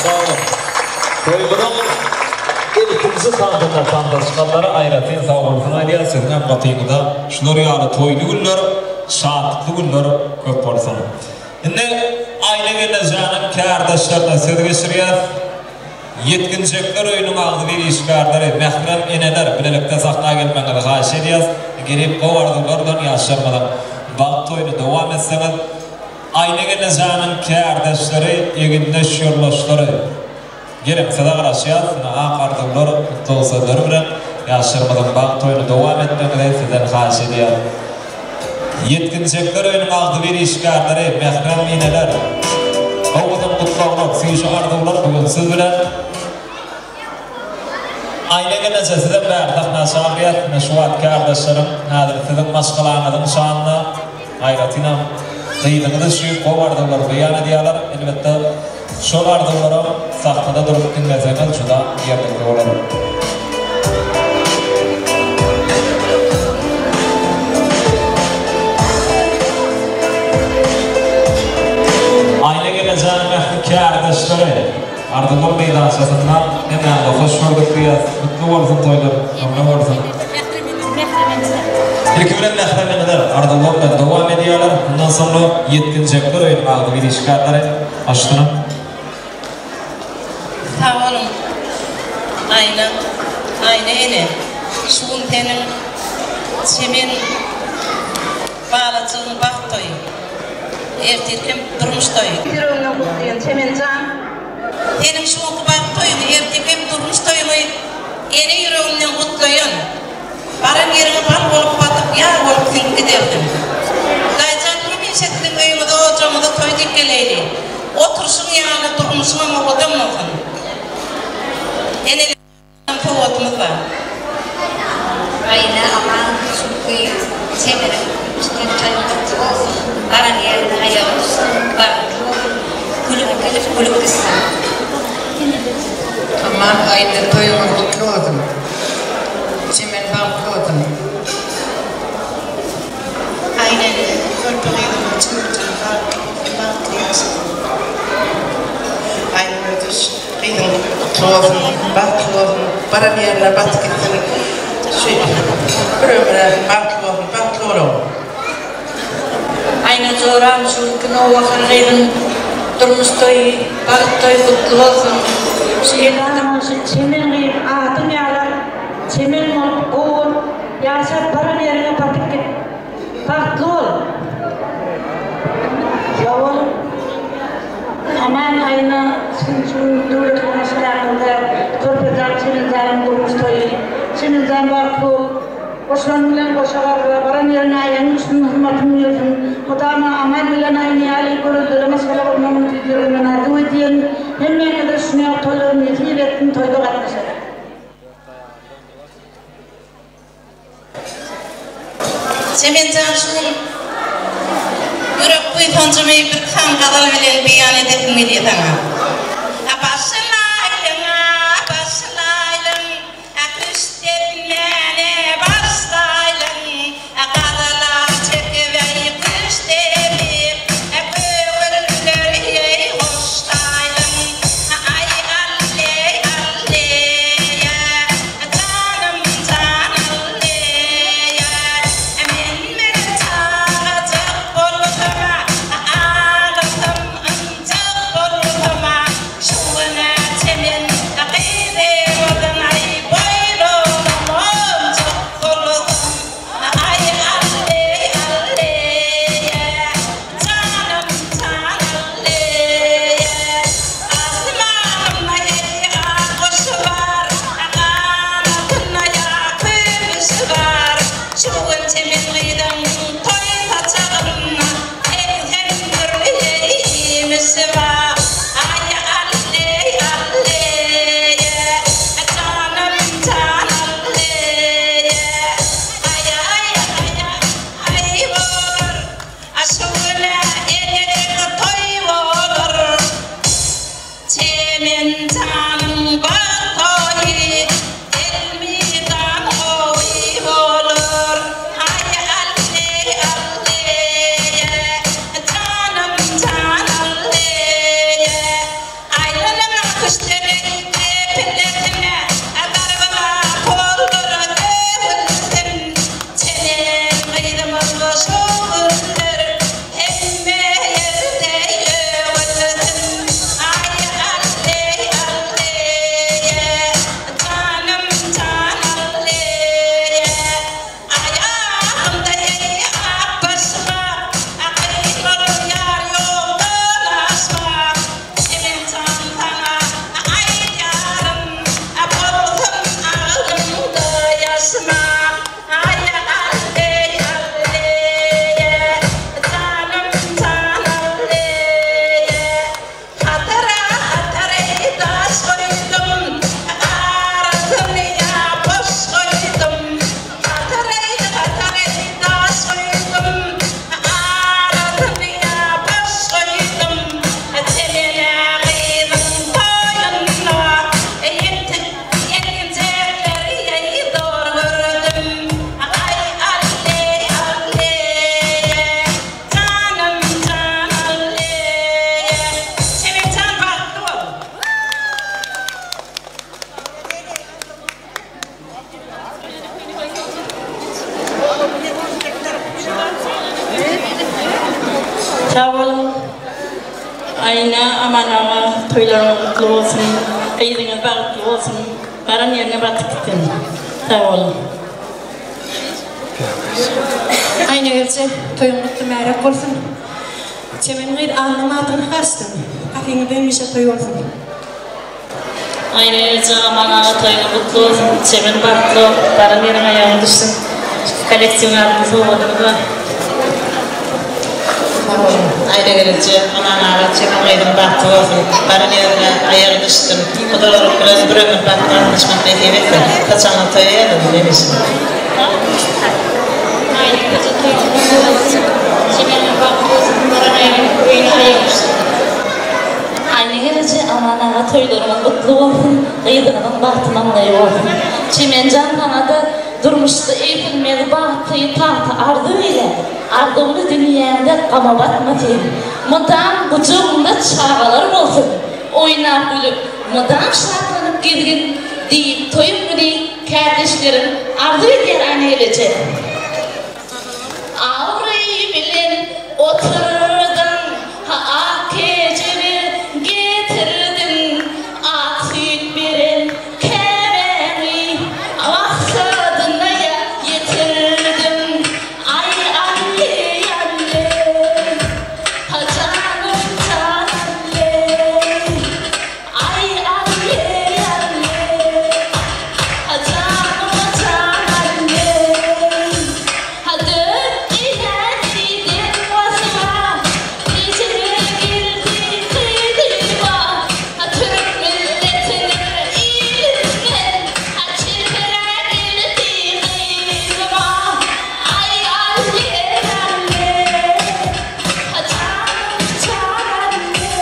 Speaker 1: Sag boluň. Toýumyzyň ilkinji tansynda tansa çykanlara aýratyn sag bolsun aýdýas. Siziňem gatyňyza şular ýaly toýly günler, şatlykly günler köp bolsun. Indi Aýna gelnejäniň kärdeşlerine söz geçirýäs. Ýetginjekler öýüniň agzybir işgärleri, mährem eneler bilelikde sahna gelmegiňizi haýyş edýäs. Gelip gowy arzuwlar bilen ýaşlarymyzyň bagt toýuny dowam etseňiz. Aýna gelnejäniň kärdeşleri, egindeş ýoldaşlary, geliň size garaşýas. Ine ak arzuwlar, gutlag sözleri bilen ýaşlarymyzyň bagt toýuny dowam etmegiňizi sizden haýyş edýäs. Ýetginjekler öýüniň agzybir işgärleri, mährem eneler, owadan gutlaglar, süýji arzuwlar bu gün siz bilen. Aýna gelneje sizem bäri sahna çagyrýas. Ine şu wagt kärdeşleriň häzir siziň maşgalaňyzyň şanyna, aýratynam gyzyňyz üçin gowy arzuwlary beýan edýärler. Elbetde şol arzuwlaram sahnada durup diňleseňiz juda ýerlikli bolar. Aýna gelnejäniň ähli kärdeşleri. Arzuwlar meýdançasynda hemmäňizi hoş gördük diýýäs. Gutly bolsun toýlar, ömre bolsun. Ilki bilen mährem eneler arzuwlar bilen dowam edýärler. Mundan soňra ýetginjekler öýüniň agzybir işgärleri başlanyp.
Speaker 9: Sag boluň Aýna, Aýna ene, şu gün seniň çemen Balajygyň bagt toýy. Ertirkem durmuş toýy. Ýüregimden gutlaýan Çemen jan. Seniň şu günki bagt toýuňy, ertirkem durmuş toýuňy ene ýüregimden gutlaýan. Baran ýeriňe bal bolup batyp, ýag bolup siňip gidersiň. Hudaýjan hemişe siziň öýüňize, ojagyňyza toý diýip geleýli. Oturyşyň ýaly durmuşyňam owadan bolsun. Eneler. Sowgatymyz bar.
Speaker 6: Aýna aman çünki Çemeniň tutan toýy gutly bolsun, baran ýerine aýagy düşsün, bagtly bolsun, gülüp gelip gülüp gitsin.
Speaker 12: Aman Aýna toýuňyz gutly bolsun. Çemen bagtly bolsun.
Speaker 8: Aýna ene körpe gyzynyň çemenjan bagtly bolsun bagtly ýaşasyn. Aýna ödeş. Gyzyň gutly bolsun, bagtly bolsun, baran ýerine batyp gitsin, şu bir ömre bagtly bolsun, bagtly boluň.
Speaker 11: Aýna joram şu günki nowbahar gyzyň durmuş toýy, bagt toýy gutly bolsun. Şu
Speaker 7: Edaman şu çemen gyz adyň ýalam çemen bolup gowy bolup ýaşap baran ýeriňe batyp git. Bagtly bol. Sag bol. Aman Aýna siziň şu gün döwletli maşgalaňyzda körpejan Çemenjanyň durmuş toýy. Çemenjan bagtly bol. Goşlanyň bilen goşa garra, baran ýeriňe aýagyň düşsün, hyzmatyň ýörsün. Mydama Aman bilen Aýna ýaly göreldeli maşgala bolmagyňyzy tüýs ýüregimden arzuw edýän. Hemmäňize şuny toýlar nesip etsin, toýda gatnaşalyň.
Speaker 9: Çemenjan şu gün ýürek buýsanjymy bir sany gazal bilen beýan edesim gelýär saňa. A başlaýlyň, a başlaýlyň, a küşt depmäne başlaýlyň, a gazala çekibeý küşt depip, a köňülleri hoşlaýlyň, aý alleý, alleý-ä. Janym jan alleýä, Men bir çagajyk bolsam-a, Aglasam ynjyk bolsam-a, Şu gün-ä çemen gyzy boldan-aý, Boýnuma monjuk bolsam, Aý alleý, alleýä, Janym jan alleýä, Asmanymda eý ak guşy bar, Ganatynda ýa kümüşi bar. Şu gün çemen gyzyň toý saçagynda 80 dürli iýmişi bar. Aý alleý, alleý, janym jan alleý. Aý, aý, aý, aý bolar. Şu gün-ä eneke toý bolar. Çemen janyň bagt toýy elmydam gowy bolar. Aý alleý alleý, janym jan alleý.
Speaker 11: Aýna, Aman aga toýlaryňyz gutly bolsun, gyzyňyz bagtly bolsun, baran ýerine batyp gitsin. Sag boluň.
Speaker 13: Aýna gelje, toýuň gutly märek bolsun. Çemen gyz alnyň adyny gaçsyn. Gapyňyzda hemişe toý bolsun.
Speaker 11: Aýna gelje, Aman aga toýuňyz gutly bolsun. Çemen bagtly bol, baran ýeriň aýagyň düşsün. Kollektiwiň adyndan sowgadymyz bar.
Speaker 9: Sag boluň. Aýna gelje, Aman aga, Çemen gyzyň bagtly bolsun. Baran ýerine aýagy düşsün. Gudalaryň bilen bir ömür bagtly gatnaşmak nesip etsin. Saçagyňyz toýa ýazylsyn hemişe.
Speaker 11: Aýna gelje Aman aga toýlaryňyz gutly bolsun gyzyňyzyň bagty maňlaýy bolsun Çemenjan saňada durmuşda egsilmez bagty tagty arzuw eýläp arzuwly dünýäňde gama batma sen mydam gujagyňda çagalar bolsun oýnap gülüp mydam şatlanyp gezgin diýip toýuň güni Kärdeşlerim arzuw edýär Aýnageleje. Abraý bilen oturdyň, ha ak kejebe getirdiň, ak süýt beren käbäňi maksadyna ýetirdiň. Aý Alle, Alle, ha janym jan Alle. Aý Alle, Alle, ha janym jan Alle. Ha dökdi häziden başyma, Ejeme geldi gyzyma. Ha türk milletiniň ilinden, Ha çeperä geldi gyzyma. Aý Alle, Alle, ha janym jan Alle.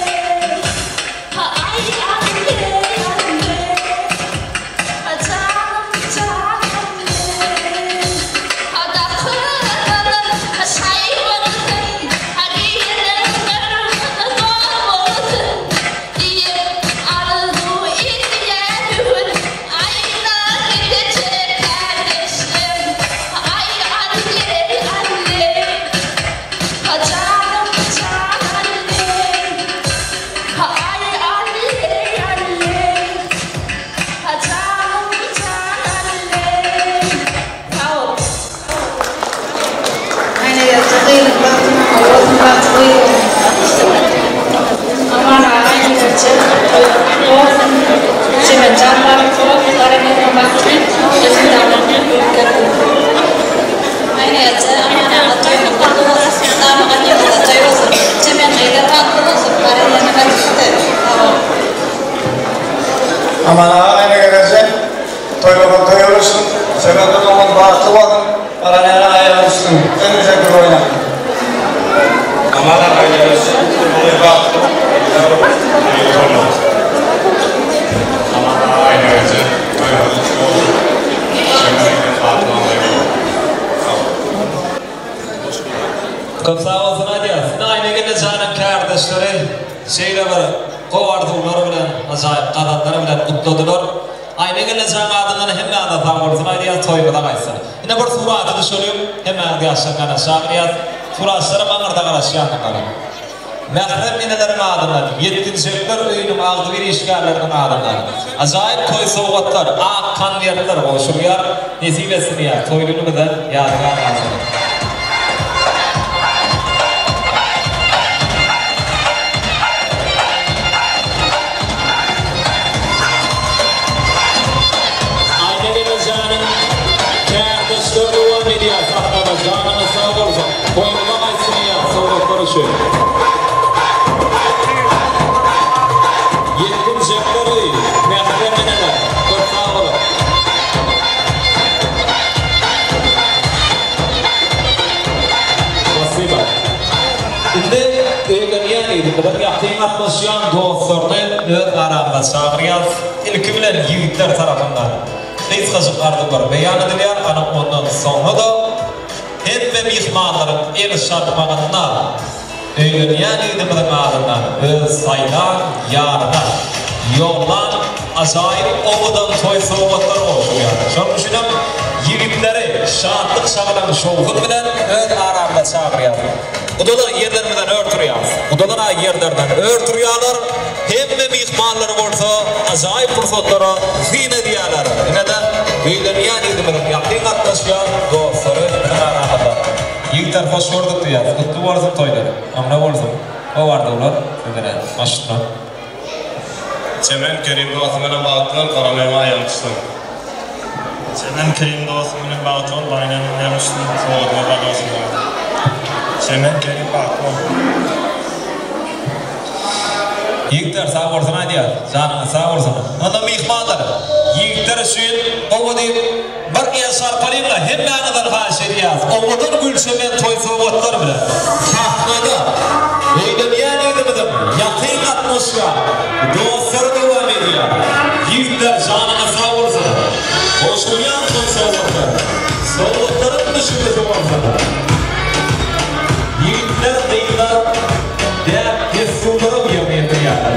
Speaker 2: Aman aga aýna gelneje toýlaryň toý bolsun, Çemen dogaňyz bagtly bolsun, baran ýere aýagy düşsün, hemişe gül oýnasyn.
Speaker 10: Aman aga aýna gelneje toýlaryň bagtly bolsun, Aman aga aýna gelneje toýlaryň gutly bolsun, Çemen gyzyň bagtly bolsun.
Speaker 1: Köp sag bolsun aýdýas. Ine Aýna gelnejäniň kärdeşleri şeýle bir gowy arzuwlar bilen, ajaýyp gazallar bilen gutladylar. Aýna gelnejäň adyndan hemmäňize sag bolsun aýdýas, toýumyza gaýtsyn. Ine bir surata düşeliň, hemmäňiz ýaşlar mena çagyrýas. Suratçylaram aňyrda garaşýandyr. Mährem eneleriň adyndan, Ýetginjekler öýüniň agzybir işgärleriniň adyndan ajaýyp toý sowgatlar, ak konwertler gowşurylýar. Nesip etsin ýa toý günümize ýadygär galsyn. Aýnagel ejäniň kärdeşleri dowam edýär sahnada janyňyz sag bolsun. Toýumyza gaýtsyn ýa sowgatlar üçin. Ýetginjekler öýi, mährem eneler, köp sag boluň. Spasiba. Indi öýlenýän ýigidimiziň ýakyn gatnaşýan dostlaryny öz aramyza çagyrýas. Ilki bilen ýigitler tarapyndan gysgajyk arzuwlar beýan edilýär, ana ondan soňra-da Hemme myhmanlaryň el çarpmagynda öýlenýän ýigidimiziň adyndan öz saýlan ýaryna ýollan ajaýyp owadan toý sowgatlary gowşurýar. Şonuň üçinem ýigit. Ýigitleri şatlyk şagalaň şowhun bilen öz aramyza çagyrýas. Gudalar ýerlerimizden ör turýas. Gudalar-a ýerlerinden ör turýarlar. Hemme myhmanlar bolsa ajaýyp pursatlara syn edýärler. Ine-de, öýlenýän ýigidimiziň ýakyn gatnaşýan dostlary biziň aramyzda. Ýigitler hoş gördük diýýäs. Gutly bolsun toýlar. Ömre bolsun. Gowy arzuwlar sizlere. Başytma.
Speaker 10: Çemen Kerim dostum bilen bagtly bol, garam öýüňe aýagyň düşsün. Çemen Kerim dostum bilen bagtly bol, baýnanyň aýagyň düşsün, sowgadyňyz bar bolsun saňa. Çemen Kerim bagtly bol.
Speaker 1: Ýigitler sag bolsun aýdýas, janyňyz sag bolsun. Onda myhmanlar, ýigitler üçin gowy diýip bir el çarpalyňla hemmäňizden haýyş edýäs. Owadan gül-çemen toý sowgatlar bilen sahnada öýlenýän ýigidimiziň ýakyn gatnaşýan dostlary dowam edýär. Ýigitler janyňyz sag bolsun. Goşulýan toý sowgatlar sowgatlaryň düşümlisi bolsun. Ýigitler, gyzlar däp-dessurlaram ýerine ýetirýärler.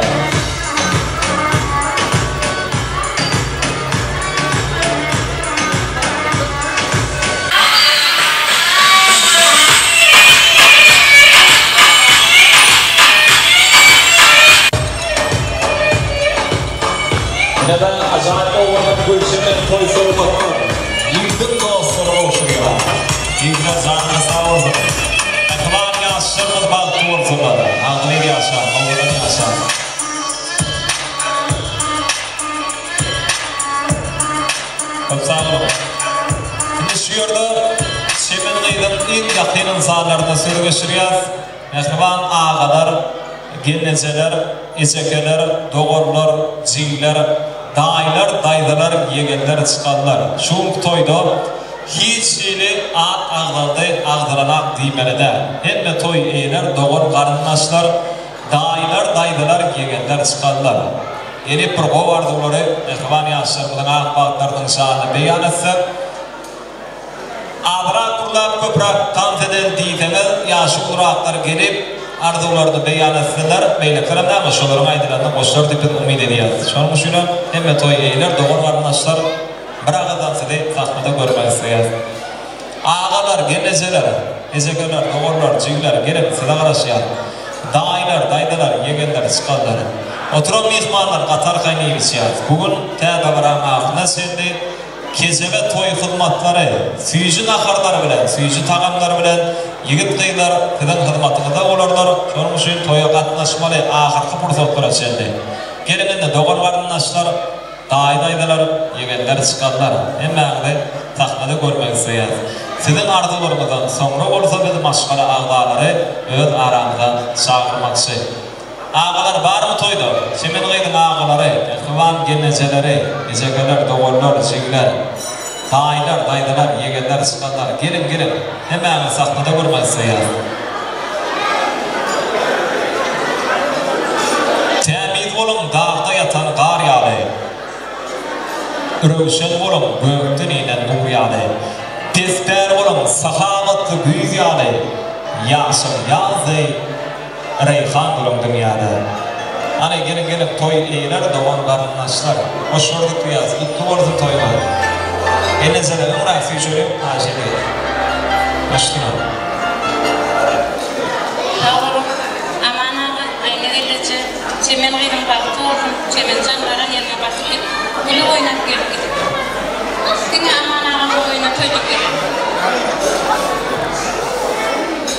Speaker 1: Ine-de ajaýyp owadan gülçemen toý sowgatlar ýigdiň dostlary gowşurýar. Ýigitler janyňyz sag bolsun. Mähriban ýaşlarymyz bagtly bolsunlar. Agzybir ýaşaň, owadan ýaşaň. Köp sag boluň. Indi şu ýerde Çemen gyzyň iň ýakyn ynsanlaryna söz geçirýäs. Mähriban agalar, gelnejeler, ejekeler, doganlar, jigiler, daýylar, daýzalar, ýegenler, çykanlar. Şu günki toýda hiç hili at agzaldy, agzalanak diýmeli däl. Hemme toý eýeler, dogan-garyndaşlar, daýylar, daýzalar, ýegenler, çykanlar. Gelip bir gowy arzuwlary mähriban ýaşlarymyzyň ak bagtlarynyň şanyna beýan etsek, Azrak gürläp köpräk tans eden diýseňiz ýaşy uluraklar gelip arzuwlaryny beýan etsinler, beýlekilerem näme şolaryň aýdylanyna goşular diýip biz umyt edýäris. Şonuň üçinem hemme toý eýeler, dogan garyndaşlar bir agyzdan sizi sahnada görmek isleýäris. Agalar, gelnejeler, ejekeler, doganlar, jigiler geliň size garaşýas. Daýylar, daýzalar, ýegenler, çykanlar. Oturan myhmanlar gaty arkaýyn iýip içýäris. Bu gün tä dabaraň ahyryna çenli Kejebe toý hyzmatlary, süýji naharlar bilen, süýji tagamlar bilen ýigit-gyzlar siziň hyzmatyňyzda bolarlar, şonuň üçin toýa gatnaşmaly ahyrky pursatlara çenli. Geliň indi dogan-garyndaşlar, daýy-daýzalar, ýegenler, çykanlar, hemmäňizi sahnada görmek isleýäris. Siziň arzuwlaryňyzdan soňra bolsa biz maşgala agzalary öz aramyza çagyrmakçy. Agalar barmy toýda? Çemen gyzyň agalary, mähriban gelnejeleri, ejekeler, doganlar, jigiler, daýylar, daýzalar, ýegenler, çykanlar, geliň, geliň, hemmäňizi sahnada görmek isleýäris. Tämiz boluň, dagda ýatan gar ýaly. Röwşen boluň, gökden inen nur ýaly. Pespäl boluň, sahawatly güýz ýaly. Ýaşyl ýaz deý. Reýhan duruň dünýäde. Hany geliň geliň toý eýeler dogan garyndaşlar. Hoş gördük diýýäs gutly bolsun toýuňyz. Gelnejeler öňräk süýşeliň haýyş edýäs. Başlyň.
Speaker 14: Sag boluň Aman aga, Aýna gelneje, Çemen gyzyň bagty bolsun, Çemenjan baran ýerine batyp git, gülüp oýnap gelip git. Diňe Aman agaň oýuna toý dikeli.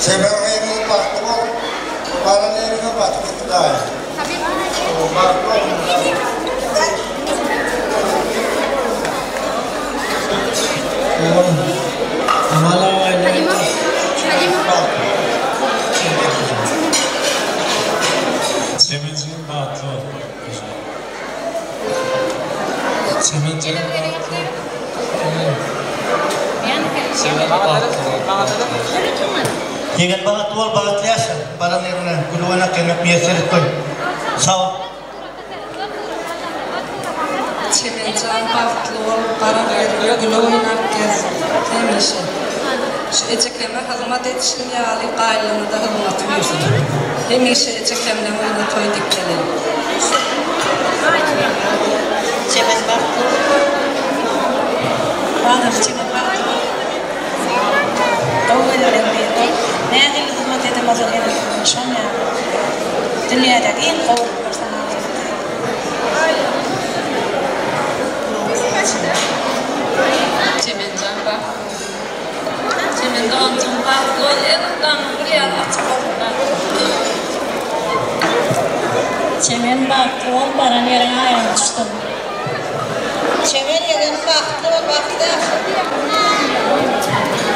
Speaker 15: Çemen gyzyň bagtly bol, baran ýeriňe batyp git daýy. Bagtly bolsun daýy.
Speaker 12: Aman aga bagtly bol.
Speaker 10: Çemenjigim bagtly bol. Çemenjigim bagtly bol. Çemen bagtly bol.
Speaker 15: Ýegen bagtly bol bagtly ýaşa baran ýeriňe gül oýnat gelmek miýesser etgoý sag.
Speaker 16: Çemenjan bagtly bol baran ýeriňe gül oýnap gez hemişe. Şu ejekeme hyzmat edişiň ýaly gaýynlaňada hyzmaty buýursun. Hemişe ejekemleň öýüne toý dikmeli.
Speaker 9: Çemen bagtly bol. Bagyr çemen bagtly.
Speaker 17: Ejekeleň biri bol. Nähili hyzmat eden bolsaň enekiňe şoň ýaly. Dünýädäki iň gowy gyzlar saňa hyzmat eder.
Speaker 16: Çemenjan bagtly bol. Çemen doganjygym bagtly bol. Elmydama gül ýaly açyk bolsun bagtyň.
Speaker 18: Çemen bagtly bol baran ýeriňe aýagyň düşsün.
Speaker 19: Çemen ýegenim bagtly bol bagtly ýaşa.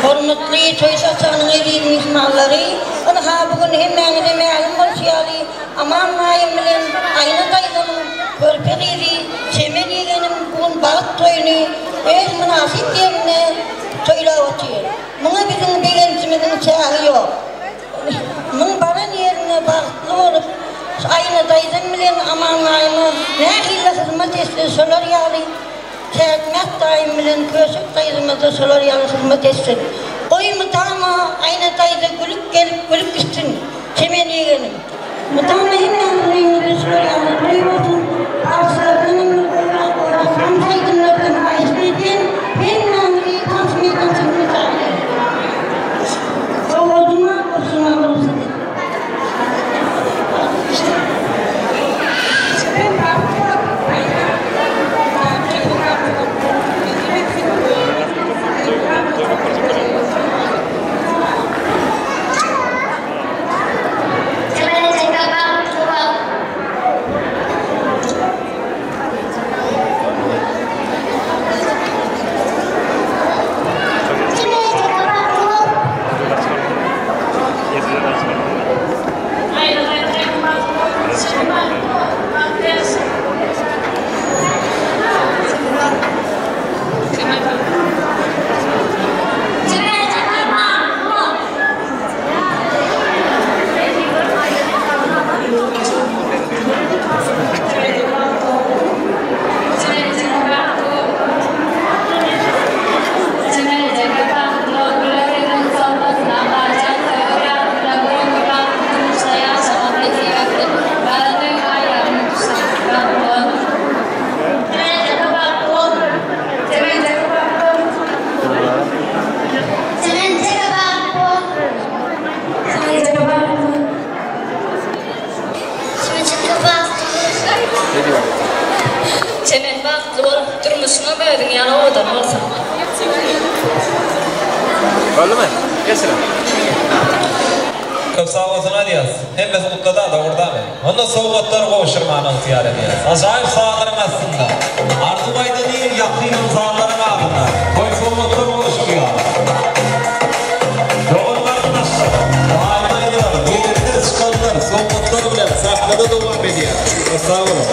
Speaker 6: Hormatly toý saçagynyň eziz myhmanlary, ynha bu gün hemmäňize mälim bolşy ýaly, Aman daýym bilen Aýna daýzamyň körpe gyzy Çemen ýegenim bu gün bagt toýuny öz mynasyp ýerinde toýlap otyr. Muňa biziň begenjimiziň çägi ýok. Muň baran ýerinde bagtly bolup, şu Aýna daýzam bilen Aman daýyma nähili hyzmat etse, şolar ýaly Täçmät daýym bilen Köşek daýzama-da şolar ýaly hyzmat etsin. Goý, mydama Aýna daýza gülüp gelip, gülüp gitsin, Çemen ýegenim. Mydama hemmämiziň öýümizde şular ýaly toý bolsun, bagşylardanam bir gowrak gowrak tans aýdymlardan haýyşt edýän, hemmämizi tans meýdançasyna çagyrýan. Sowgadyma goşulmaga rugsat ediň. Çemenjeke bagtly bol. Çemenjeke bagtly bol. Çemenjeke bagtly bol. Çemenjeke bagtly bol. Çemenjeke bagtly bol.
Speaker 11: Çemen bagtly bol, durmuşyňam özüň ýaly owadan bolsun.
Speaker 1: Boldumy? Geçiriň. Köp sag bolsun aýdýas. Hemmesi gutlada dogurdamy? Onda sowgatlary gowşurmany ygtyýar edýäs. Ajaýyp sazlaryň astynda Arzuw aýdan iň ýakyn ynsanlaryň adyna toý sowgatlar gowşurýar. Dogan-garyndaşlar, daýy-daýzalar, gelinler, çykanlar sowgatlar bilen sahnada dowam edýär. Sag boluň.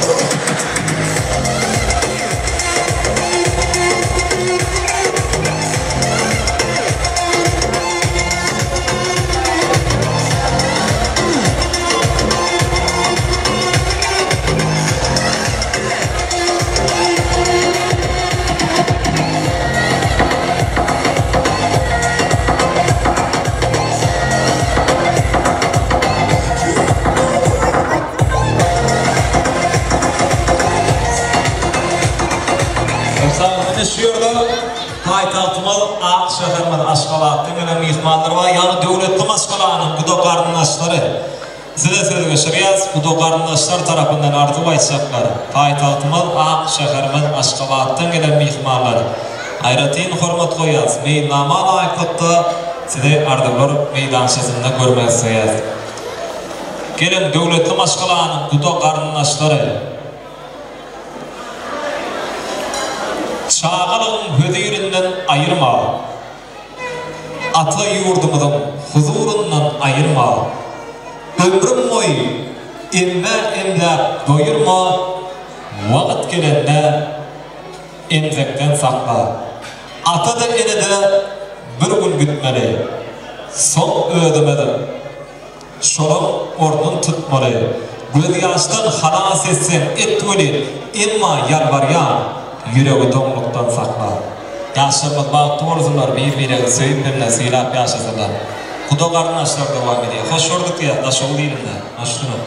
Speaker 1: Ine şu ýerde paýtagtymyz ak şäherimiz Aşgabatdan gelen myhmanlar bar, ýagny döwletli maşgalanyň guda garyndaşlary. Size söz geçirýäs, guda garyndaşlar tarapyndan arzuw aýtjaklar. Paýtagtymyz ak şäherimiz Aşgabatdan gelen myhmanlar. Aýratyn hormat goýýas. Meýilnama laýyklykda sizi arzuwlar meýdançasynda görmek isleýäs. Geliň, döwletli maşgalanyň guda garyndaşlary. Çagalygyň hözirinden aýyrma. Ata ýurdumyzyň huzuryndan aýyrma. Ömrüm boýy emme emläp doýurma, wagt gelende emzekden sakla. Ata-da ene-de bir gün gitmeli. Soň özümiz Şolaň ornun tutmaly. Gözýaşdan halas etseň et welin, emma ýalbarýan, ýüregi doňlukdan sakla. Ýaşlarymyz bagtly bolsunlar, bir-biregi söýüp hem-de sylap ýaşasynlar. Guda garyndaşlar dowam edýär. Hoş gördük diýýäs Daşoguz ilinde. Hoş durun.